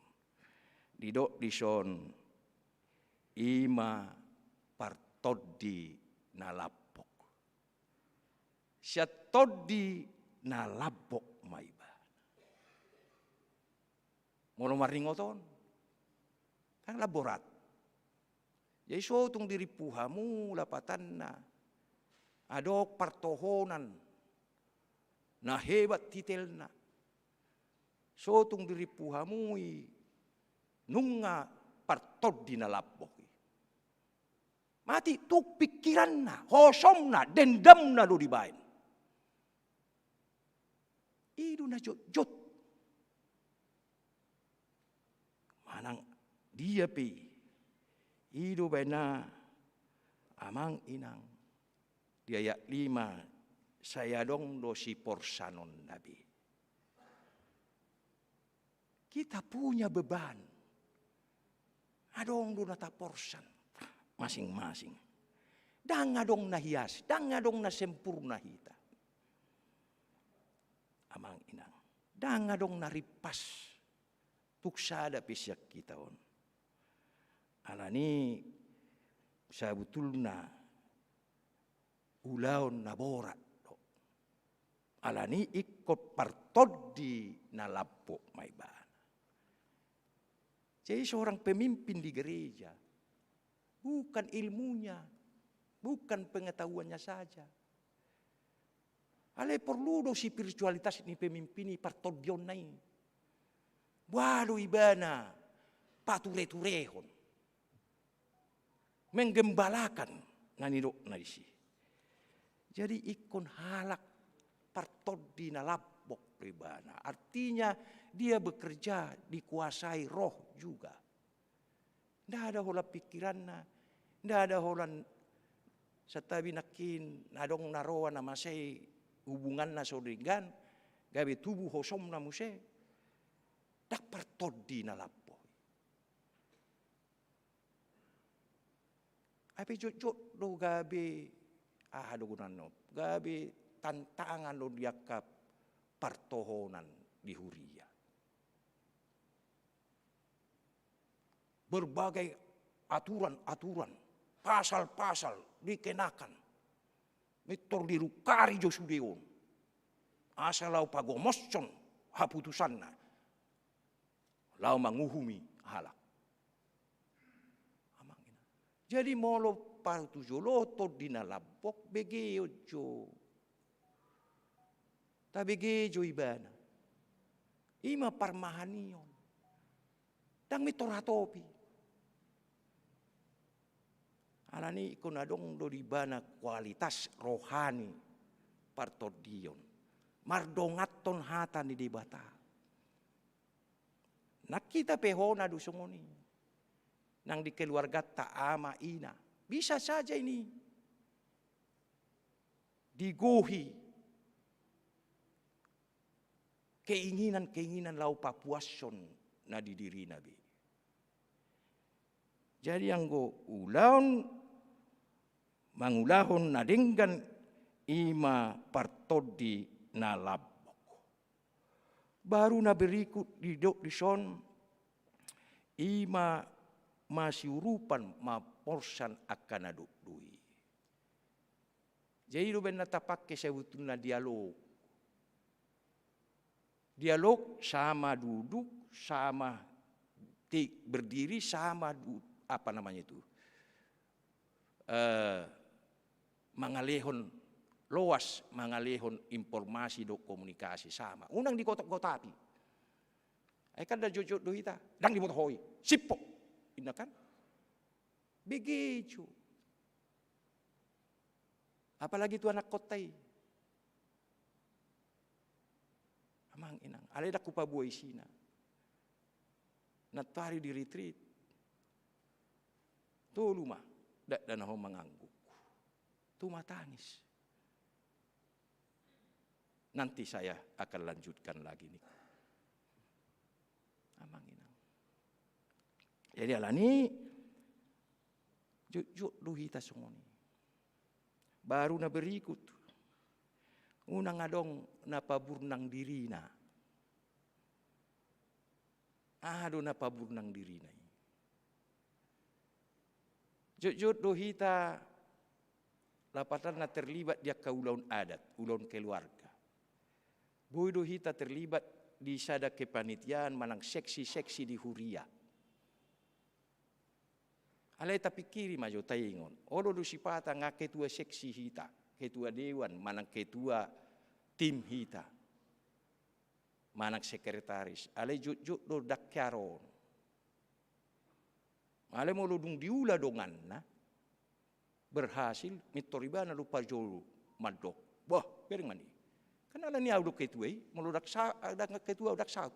Didok dison, i ma partondi na lambok. Sian tondi na lambok ma ibana. Molo maringot on, kan lamborat. Jadi so tung dirimpu hamu lapatanna, adong partohonan na hebat titelna. So tung dirimpu hamu i, nunga partondi na lambok i. Mati tung pingkiranna, hosomna, dendamna do dibaen. I do na jotjot. Manang dia pe i, i do baenna amang inang. Di ayat lima, sai adong do siporsanonna be. Kita punya beban. Adong do na taporsan masing-masing. Ndang adong na hias, ndang adong na sempurna hita, amang inang. Ndang adong na rimpas tung sada pe sian hita on. Alani sabutulna ulaon na borat do Alani ingkon partondi na lambok ma ibana. Jadi seorang pemimpin di gereja, bukan ilmunya, bukan pengetahuannya saja. Alai porlu do spiritualitas ni pemimpin i, partondionna i. Boha do ibana patureturehon, menggembalakan na nidokna disi. Jadi ingkon halak partondi na lambok do ibana. Artinya dia bekerja dikuasai Roh juga. Nda ada holan pikiranna, nda ada holan, santabi nangkin na adong na roa na mansai hubunganna so denggan, gabe tubu hosomna muse, ndang partondi na lambok. Ai pe jotjot do gabe, aha do gonanna, gabe tantangan do di angka partohonan di huria. Berbagai aturan-aturan, pasal-pasal dikenakan, mintor dirungkari jo sude on, asa laho pagomoshon haputusanna, laho manguhumi halak. Amang inang. Jadi molo partujolohon tondi na lambok, begeon jo. Tabege jo ibana. I ma parmahanion. Ndang mintor hatopi. Alani ingkon adong do di ibana kualitas rohani partondion. Mardonganhon hata ni Debata. Nang hita pe hona do songon i. Nang di keluarganta ama, ina. Bisa saja ini digohi keinginan-keinginan laho papuashon na di dirina be. Jadi anggo ulaon, mangulahon na denggan i ma partondi na lambok. Baru na berikut didok dison, i ma masiurupan mamorsan angka na dokdok i. Jadi do baen na tapake sebetulna dialog. Dialog sama duduk, sama ti-, berdiri, sama du-, apa namanya itu, eh, mangalehon loas, mangalehon informasi dohot komunikasi sama. Unang digotak-gotaki. Ai kan nda jotjot do hita, ndang diboto ho i, sip ho. Inna kan? Begejo. Apalagi tu anakkonta i. Amang inang, alai ndang hupaboa isina. Nantoari di retreat. Tolu ma, dakdanak on mangangguk. Tumatangis. Nanti saya akan lanjutkan lagi nih. Amang inang. Jadi alani, jotjot do hita songon i. Baru na berikut. Unang adong na paburnang dirina. Aha do na paburnang dirina i? Jotjot do hita lapatanna terlibat di angka ulaon adat, ulaon keluarga. Boi do hita terlibat di sada kepanitiaan manang seksi-seksi di huria. Alai tapingkiri ma jo, taingot. Olo do sipata nga ketua seksi hita, ketua dewan, manang ketua tim hita, manang sekretaris. Alai jotjot do ndang kearoon. Alai molo dung diula donganna, berhasil, mintor ibana do parjolo mandok. Bah, bereng ma i. Kan alani ahu do ketua i, molo ndang sa-, ndang ketua ndang saut.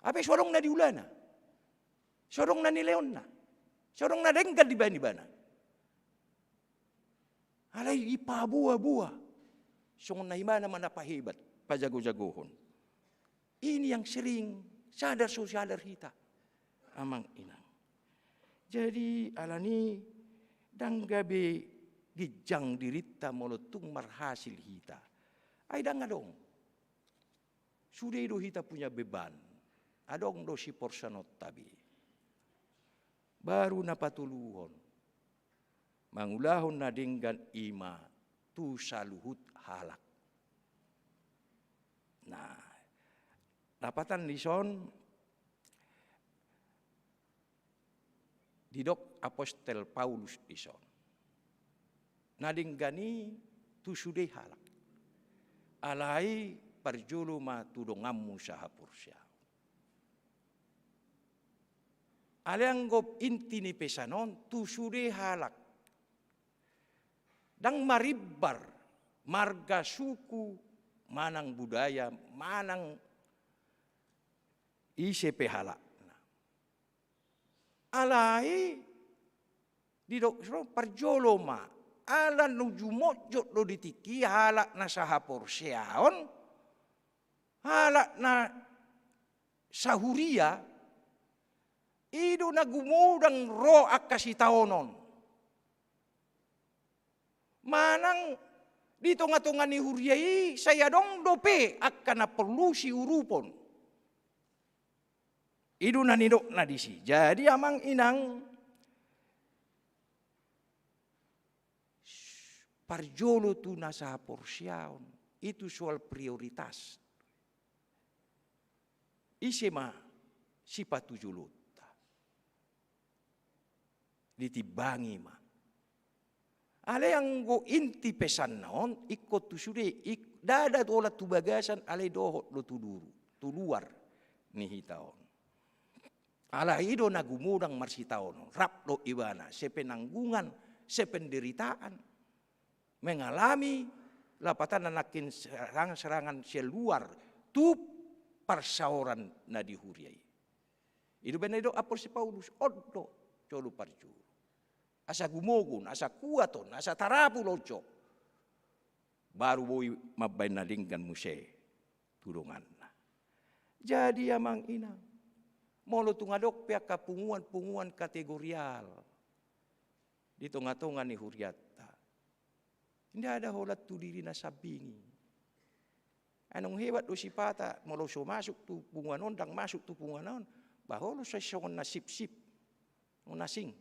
Hape so adong na niulana. So adong na nilehonna. So adong na denggan dibaen ibana. Alai dipaboa-boa. Songon na ibana ma na pahebat, pajago-jagohon. Ini yang sering sadar so sadar hita, amang inang. Jadi alani ndang gabe ginjang dirinta molo tung marhasil hita. Ai ndang adong. Sude do hita punya beban. Adong do siporsanonta be. Baru na patoluhon. Mangulahon na denggan i ma tu saluhut halak. Nah, lapatan dison didok apostel Paulus dison. Na denggan i tu sude halak. Alai parjolo ma tu donganmu sahaporseaon. Alai anggo inti ni pesan on tu sude halak. Ndang marimbar marga, suku, manang budaya, manang ise pe halakna. Alai didok so parjolo ma, ala na jumotjot do di tingki i halak na sahaporseaon, halak na sahuria, i do na gumodang ro angka sitaonon. Manang di tongatonga ni huria i sai adong dope angka na porlu siurupon. I do na nidokna disi. Jadi amang inang, parjolo tu na sahaporseaon, itu soal prioritas. Ise ma sipatujolonta? Ditimbangi ma. Alai anggo inti pesanna on, ingkon tu sude, ik-, ndada tu holan tu bagasan, alai dohot do tu duru, tu luar ni hita on. Alai i do na gumodang marsitaonon, rap dohot ibana, sepenanggungan, sependeritaan, mengalami lapatanna nangkin serangan-serangan sian luar, tu parsaoran na di huria i. I do umbahen na didok apostel Paulus, on do jolo parjolo. Asa gumogon, asa kuat on, asa tarapul on jo. Baru boi mambahen na denggan muse tu donganna. Jadi amang inang, molo tung adong pe angka punguan-punguan kategorial di tongatonga ni hurianta, ndada holan tu diri na sambing i. Ai nunga hebat do sipata, molo so masuk tu punguan on, ndang masuk tu punguan on, bah olo sai songon na sipsip, songon na asing.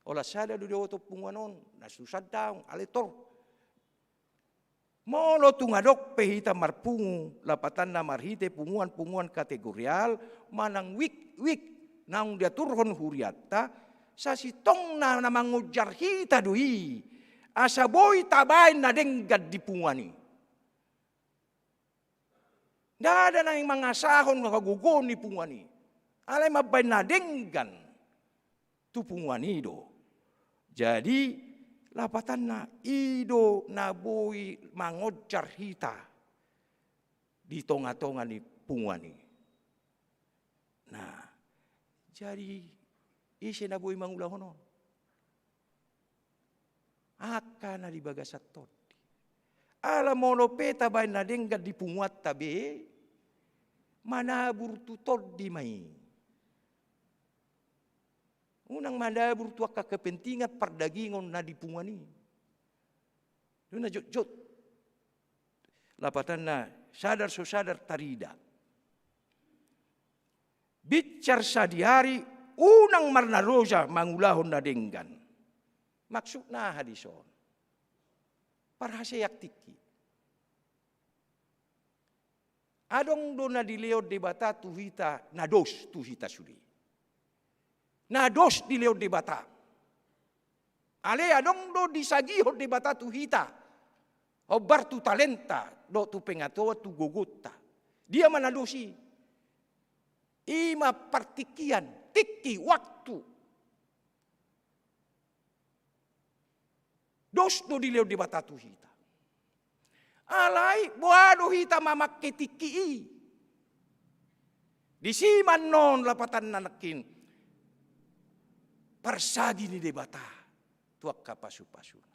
Holan sada do diboto punguan on, na susa daong, alai tor. Molo tung adong pe hita marpungu, lapatanna marhite punguan-punguan kategorial, manang wik-wik naung diaturhon hurianta, sasintongna na mangonjar hita do i, asa boi tabaen na denggan di punguan i. Ndada naeng mangasahon hagogoon ni punguan i. Alai mambaen na denggan tu punguan i do. Jadi, lapatanna i do na boi mangonjar hita di tongatonga ni punguan i. Nah, jadi ise na boi mangulahon on? Angka na di bagasan tondi. Ala molo pe tabaen na denggan di punguanta be, manabur tu tondi ma i. Unang manabur tu angka kepentingan pardagingon na di punguan i. Dung na jotjot, lapatanna sadar so sadar tarida. Binsar sadihari unang marnaroja mangulahon na denggan. Maksudna aha dison? Parhaseak tingki. Adong do na dilehon Debata tu hita na dos tu hita sude. Na dos dilehon Debata. Alai adong do disagihon Debata tu hita. Hombar tu talenta, dohot tu pengetahuan, tu gogonta. Dia ma na dos i? I ma partingkian, tingki, waktu. Dos do dilehon Debata tu hita. Alai boha do hita mamangke tingki i? Disi ma annon lapatanna nangkin parsagi ni Debata tu angka pasupasuna.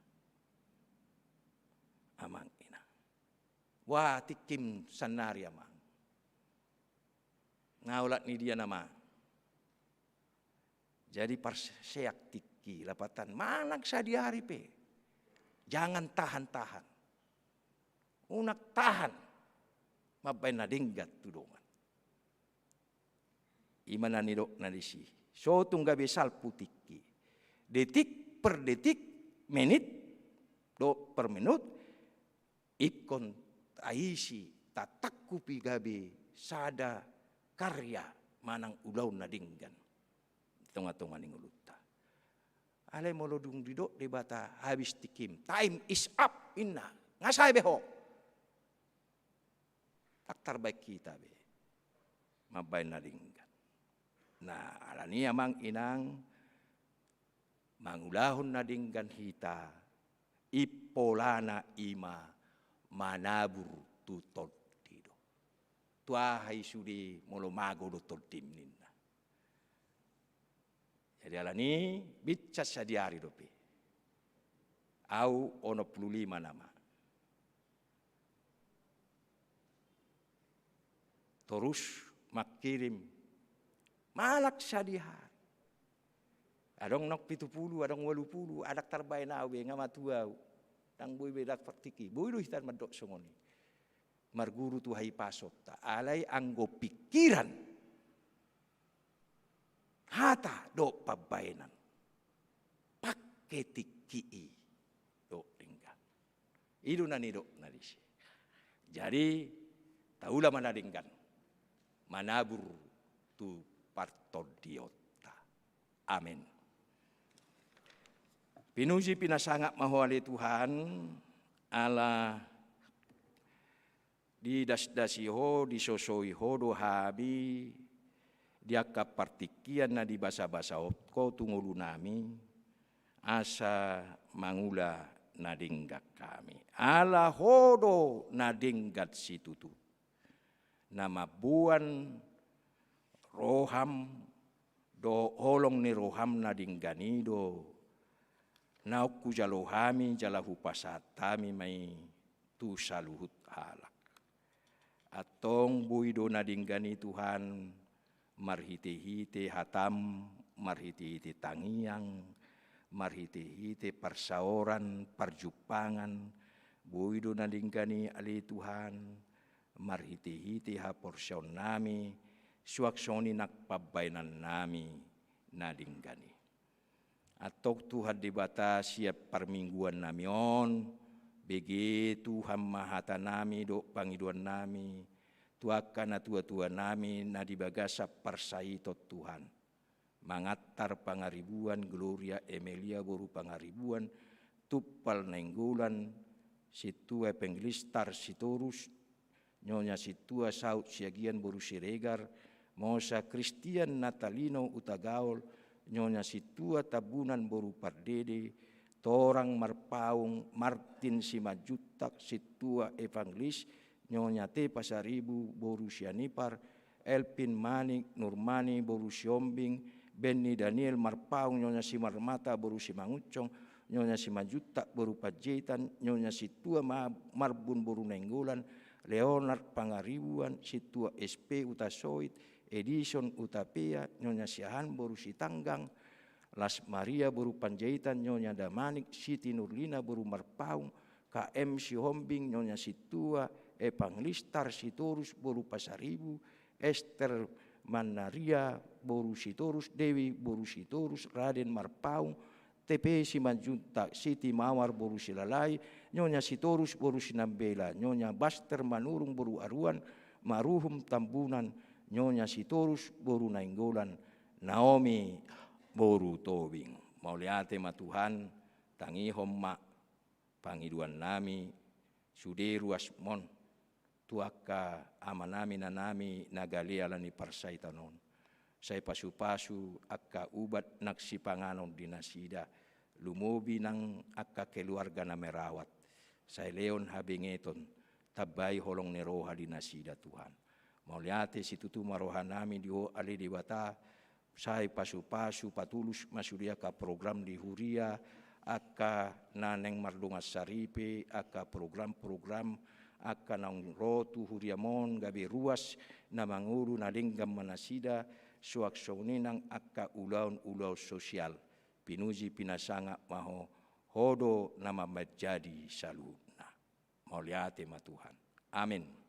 Amang inang. Wah, tingkim sannari amang. Nga olat ni dia nama. Jadi parseak tingki lapatan manang sadihari pe. Jangan tahan-tahan. Unang tahan. Mambaen na denggan tu dongan. I ma na nidokna disi. So tung gabe salpu tingki. Detik per detik, menit dohot per menit, ingkon taisi tatangkupi gabe sada karya manang ulaon na denggan di tonga-tonga ni ngolunta. Alai molo dung didok Debata habis tingkim, time is up, ninna, nga sae be ho. Ndang tarbaen hita be mambaen na denggan. Nah, alani i amang inang, mangulahon na denggan hita, impolana i ma manabur tu tondi do. Tu aha i sude molo mago do tondim ninna. Jadi alani i, binsan sadihari dope. Au onom pulu lima nama. Torus mangkirim, manang sadihari. Adong nang pitu pulu, adong ualu pulu, ndang tarbaen au be, nga matua au. Ndang boi be dapot tingki, boi do hita mandok songon i. Marguru tu hahipason ta, alai anggo pingkiran, hata dohot pambaenan, pangke tingki i dohot denggan. I do na nidokna disi. Jadi, taula ma na denggan manabur tu partondionta. Amen. Pinuji pinasangap ma Ho ale Tuhan, ala didasdasi Ho, disosoi Ho do hami di angka partingkian na dibasabasahon Ho tu ngolunami, asa mangula na denggan hami. Ala Ho do na denggan situtu. Na mamboan roham dohot holong ni roham na denggan i do naung hujalo hami jala hupasahat hami ma i tu saluhut halak. Antong boi do na denggan i Tuhan, marhitehite hatam, marhitehite tangiang, marhitehite parsaoran, parjumpangan, boi do na denggan i ale Tuhan, marhitehite haporseaonnami, suang songon i nang pambaenannami na denggan i. Antong Tuhan Debata, sian parmingguannami on, bege Tuhan ma hatanami dohot pangidoannami tu angka natuatuanami na di bagasan parsaiton Tuhan. Mangantar Pangaribuan, Gloria Emelia boru Pangaribuan, Tumpal Nainggolan, Sintua Evangelis Tar Sitorus, Nyonya Sintua Saut Siagian boru Siregar, Mosa Kristian Natalino Hutagaol, Nyonya Sintua Tambunan boru Pardede, Torang Marpaung, Martin Simanjuntak, Sintua Evangelis, Nyonya T Pasaribu boru Sianipar, Elvin Manik Nurmani boru Sihombing, Benny Daniel Marpaung, Nyonya Simarmata boru Simangunsong, Nyonya Simanjuntak boru Panjaitan, Nyonya Sintua Ma-, Marbun boru Nainggolan, Leonard Pangaribuan, Sintua S P Hutasoit, Edison Hutapea, Nyonya Siahaan boru Sitanggang, Las Maria boru Panjaitan, Nyonya Damanik, Siti Nurlina boru Marpaung, K M Sihombing, Nyonya Sintua Evangelis Tar Sitorus boru Pasaribu, Ester Mannaria boru Sitorus, Dewi boru Sitorus, Raden Marpaung, T P Simanjuntak, Siti Mawar boru Silalahi, Nyonya Sitorus boru Sinambela, Nyonya Baster Manurung boru Aruan, Maruhum Tambunan, Nyonya Sitorus boru Nainggolan, Naomi boru Tobing. Mauliate ma Tuhan, tangihon ma pangidoannami, sude ruasmon, tu angka amanami nanami na gale ala ni parsaiton on. Sai pasupasu angka ubat nang sipanganon di nasida, lumobi nang angka keluarga na merawat. Sai lehon habengeton, tambai holong ni roha di nasida Tuhan. Mauliate situtu ma rohanami di Ho ale Debata, sai pasupasu, patulus ma sude angka program di huria, angka na naeng mardongan saripe, angka program-program, angka naung ro tu huriam on, gabe ruas na mangolu na denggan ma nasida, suang songon i nang angka ulaon-ulaon sosial. Pinuji pinasangap ma Ho, Ho do na mambaen jadi saluhutna. Mauliate ma Tuhan. Amin.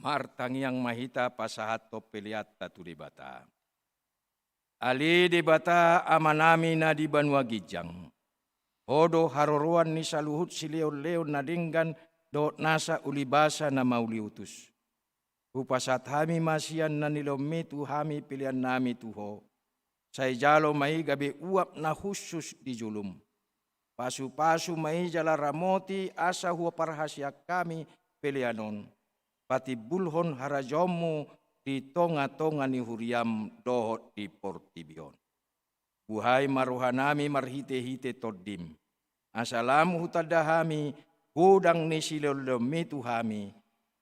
Martangiang ma hita pasahathon peleanta tu Debata. Ale Debata Amanami na di banua ginjang, Ho do haroroan ni saluhut silehonlehon na denggan dohot nasa ulibasa na mauliutus. Hupasahat hami ma sian na nilehonMi tu hami peleannami tu Ho. Sai jalo ma i gabe uap na hushus di jolom. Pasupasu ma i jala ramoti asa huparhaseang hami pelean on, patimbulhon harajaonMu di tongatonga ni huriaM dohot di portibi on. Buhai ma rohanami marhitehite TondiM, asa lam hutanda hami godang ni silehonlehonMi tu hami,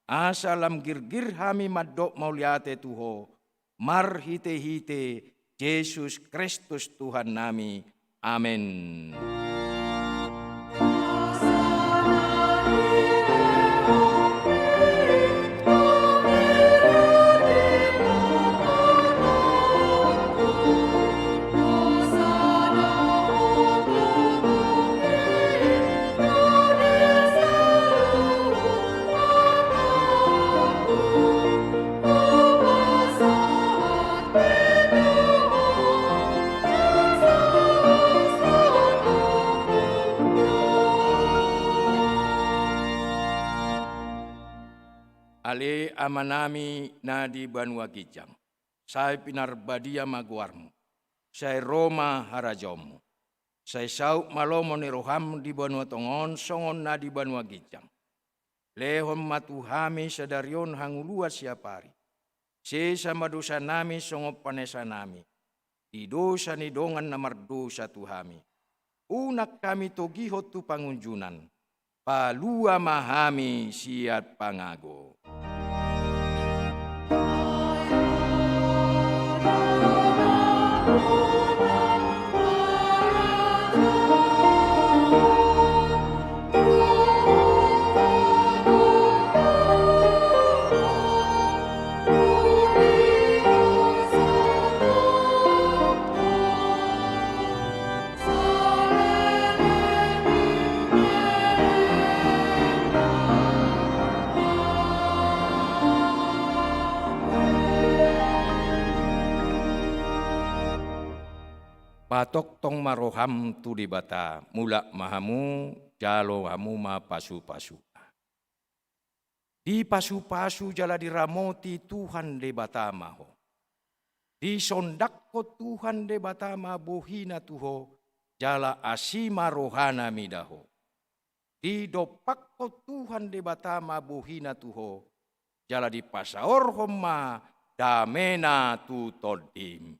asa lam girgir hami mandok mauliate tu Ho, marhitehite Jesus Kristus Tuhannami. Amen. Ale Amanami na di banua ginjang, sai pinarbadia ma goarMu, sai ro ma harajaonMu, sai saut ma lomo ni rohaM di banua tonga on songon na di banua ginjang. Lehon ma tu hami sadari on hangoluan siapari. Sesa ma dosanami songon panesanami di dosa ni dongan na mardosa tu hami. Unang hami togihon tu pangunjunan. Palua ma hami sian pangago. Patongtong ma roham tu Debata, mulak ma hamu, jalo hamu ma pasupasu. Dipasupasu jala diramoti Tuhan Debata ma ho. Disondanghon Tuhan Debata ma bohina tu ho, jala asi ma rohana mida ho. Didompakhon Tuhan Debata ma bohina tu ho, jala dipasaorhon ma damena tu tondim.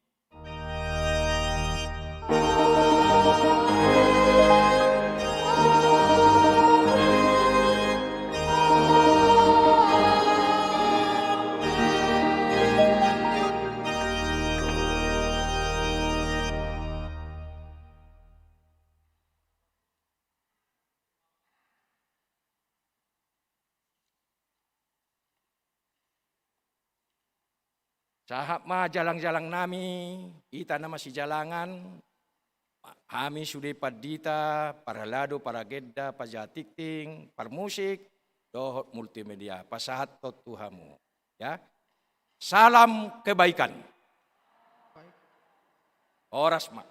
Sahat ma jalang-jalang nami, hita na masijalangan, hami sude pandita, parhalado, paragenda, pajaha tingting, parmusik, dohot multimedia, pasahathon tu hamu. Ya. Salam kebaikan. Horas ma.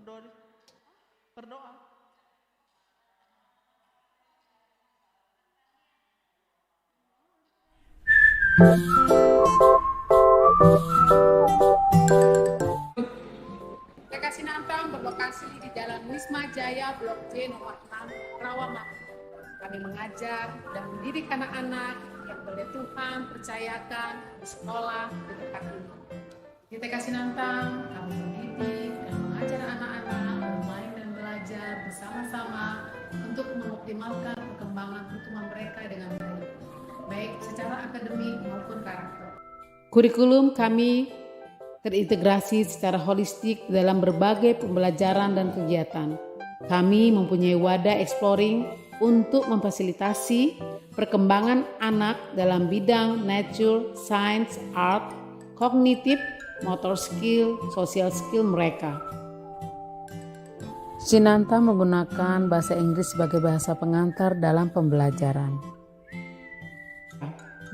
Berdoa. Berdoa. T K Sinantang berlokasi di Jalan Wisma Jaya, Blok J, nomor enam, Rawamangun. Kami mengajar dan mendidik anak-anak yang boleh Tuhan percayakan bersekolah di tempat ini. Di T K Sinantang, kami mendidik dan mengajar anak-anak bermain dan belajar bersama-sama untuk mengoptimalkan perkembangan pertumbuhan mereka dengan baik, baik secara akademik maupun karakter. Kurikulum kami terintegrasi secara holistik dalam berbagai pembelajaran dan kegiatan. Kami mempunyai wadah exploring untuk memfasilitasi perkembangan anak dalam bidang nature, science, art, kognitif, motor skill, social skill mereka. Sinantang menggunakan bahasa Inggris sebagai bahasa pengantar dalam pembelajaran.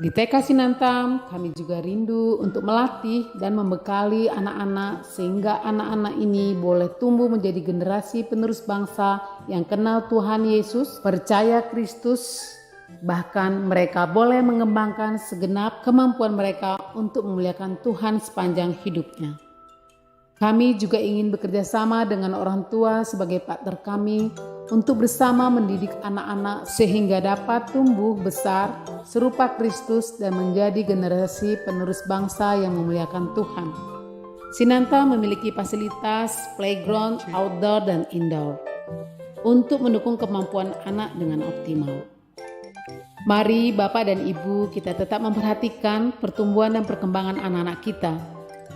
Di T K Sinantang, kami juga rindu untuk melatih dan membekali anak-anak sehingga anak-anak ini boleh tumbuh menjadi generasi penerus bangsa yang kenal Tuhan Yesus, percaya Kristus, bahkan mereka boleh mengembangkan segenap kemampuan mereka untuk memuliakan Tuhan sepanjang hidupnya. Kami juga ingin bekerja sama dengan orang tua sebagai partner kami untuk bersama mendidik anak-anak sehingga dapat tumbuh besar serupa Kristus dan menjadi generasi penerus bangsa yang memuliakan Tuhan. Sinantam memiliki fasilitas playground outdoor dan indoor untuk mendukung kemampuan anak dengan optimal. Mari Bapak dan Ibu kita tetap memperhatikan pertumbuhan dan perkembangan anak-anak kita.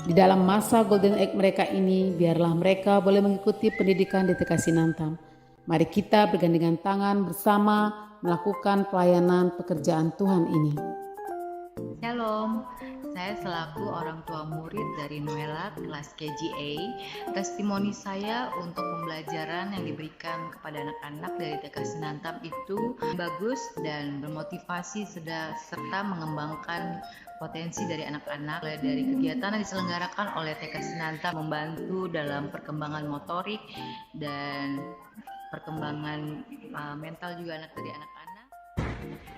Di dalam masa golden age mereka ini, biarlah mereka boleh mengikuti pendidikan di T K Sinantam. Mari kita bergandengan tangan bersama melakukan pelayanan pekerjaan Tuhan ini. Shalom, saya selaku orang tua murid dari Noela kelas K G A, testimoni saya untuk pembelajaran yang diberikan kepada anak-anak dari T K Sinantam itu bagus dan bermotivasi seda-, serta mengembangkan potensi dari anak-anak, mulai dari kegiatan yang diselenggarakan oleh T K Sinantam membantu dalam perkembangan motorik dan perkembangan, uh, mental juga anak dari anak-anak.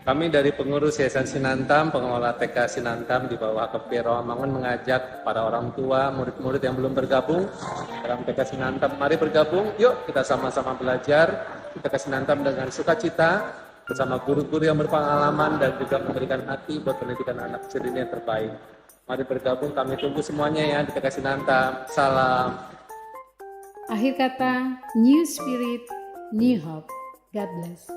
Kami dari pengurus Yayasan Sinantam, pengelola T K Sinantam di bawah H K B P Rawamangun mengajak para orang tua, murid-murid yang belum bergabung dalam T K Sinantam, mari bergabung. Yuk kita sama-sama belajar di T K Sinantam dengan sukacita bersama guru-guru yang berpengalaman dan juga memberikan hati buat pendidikan anak kecil ini yang terbaik. Mari bergabung, kami tunggu semuanya ya di T K Sinantam. Salam. Akhir kata, new spirit, new hope. God bless.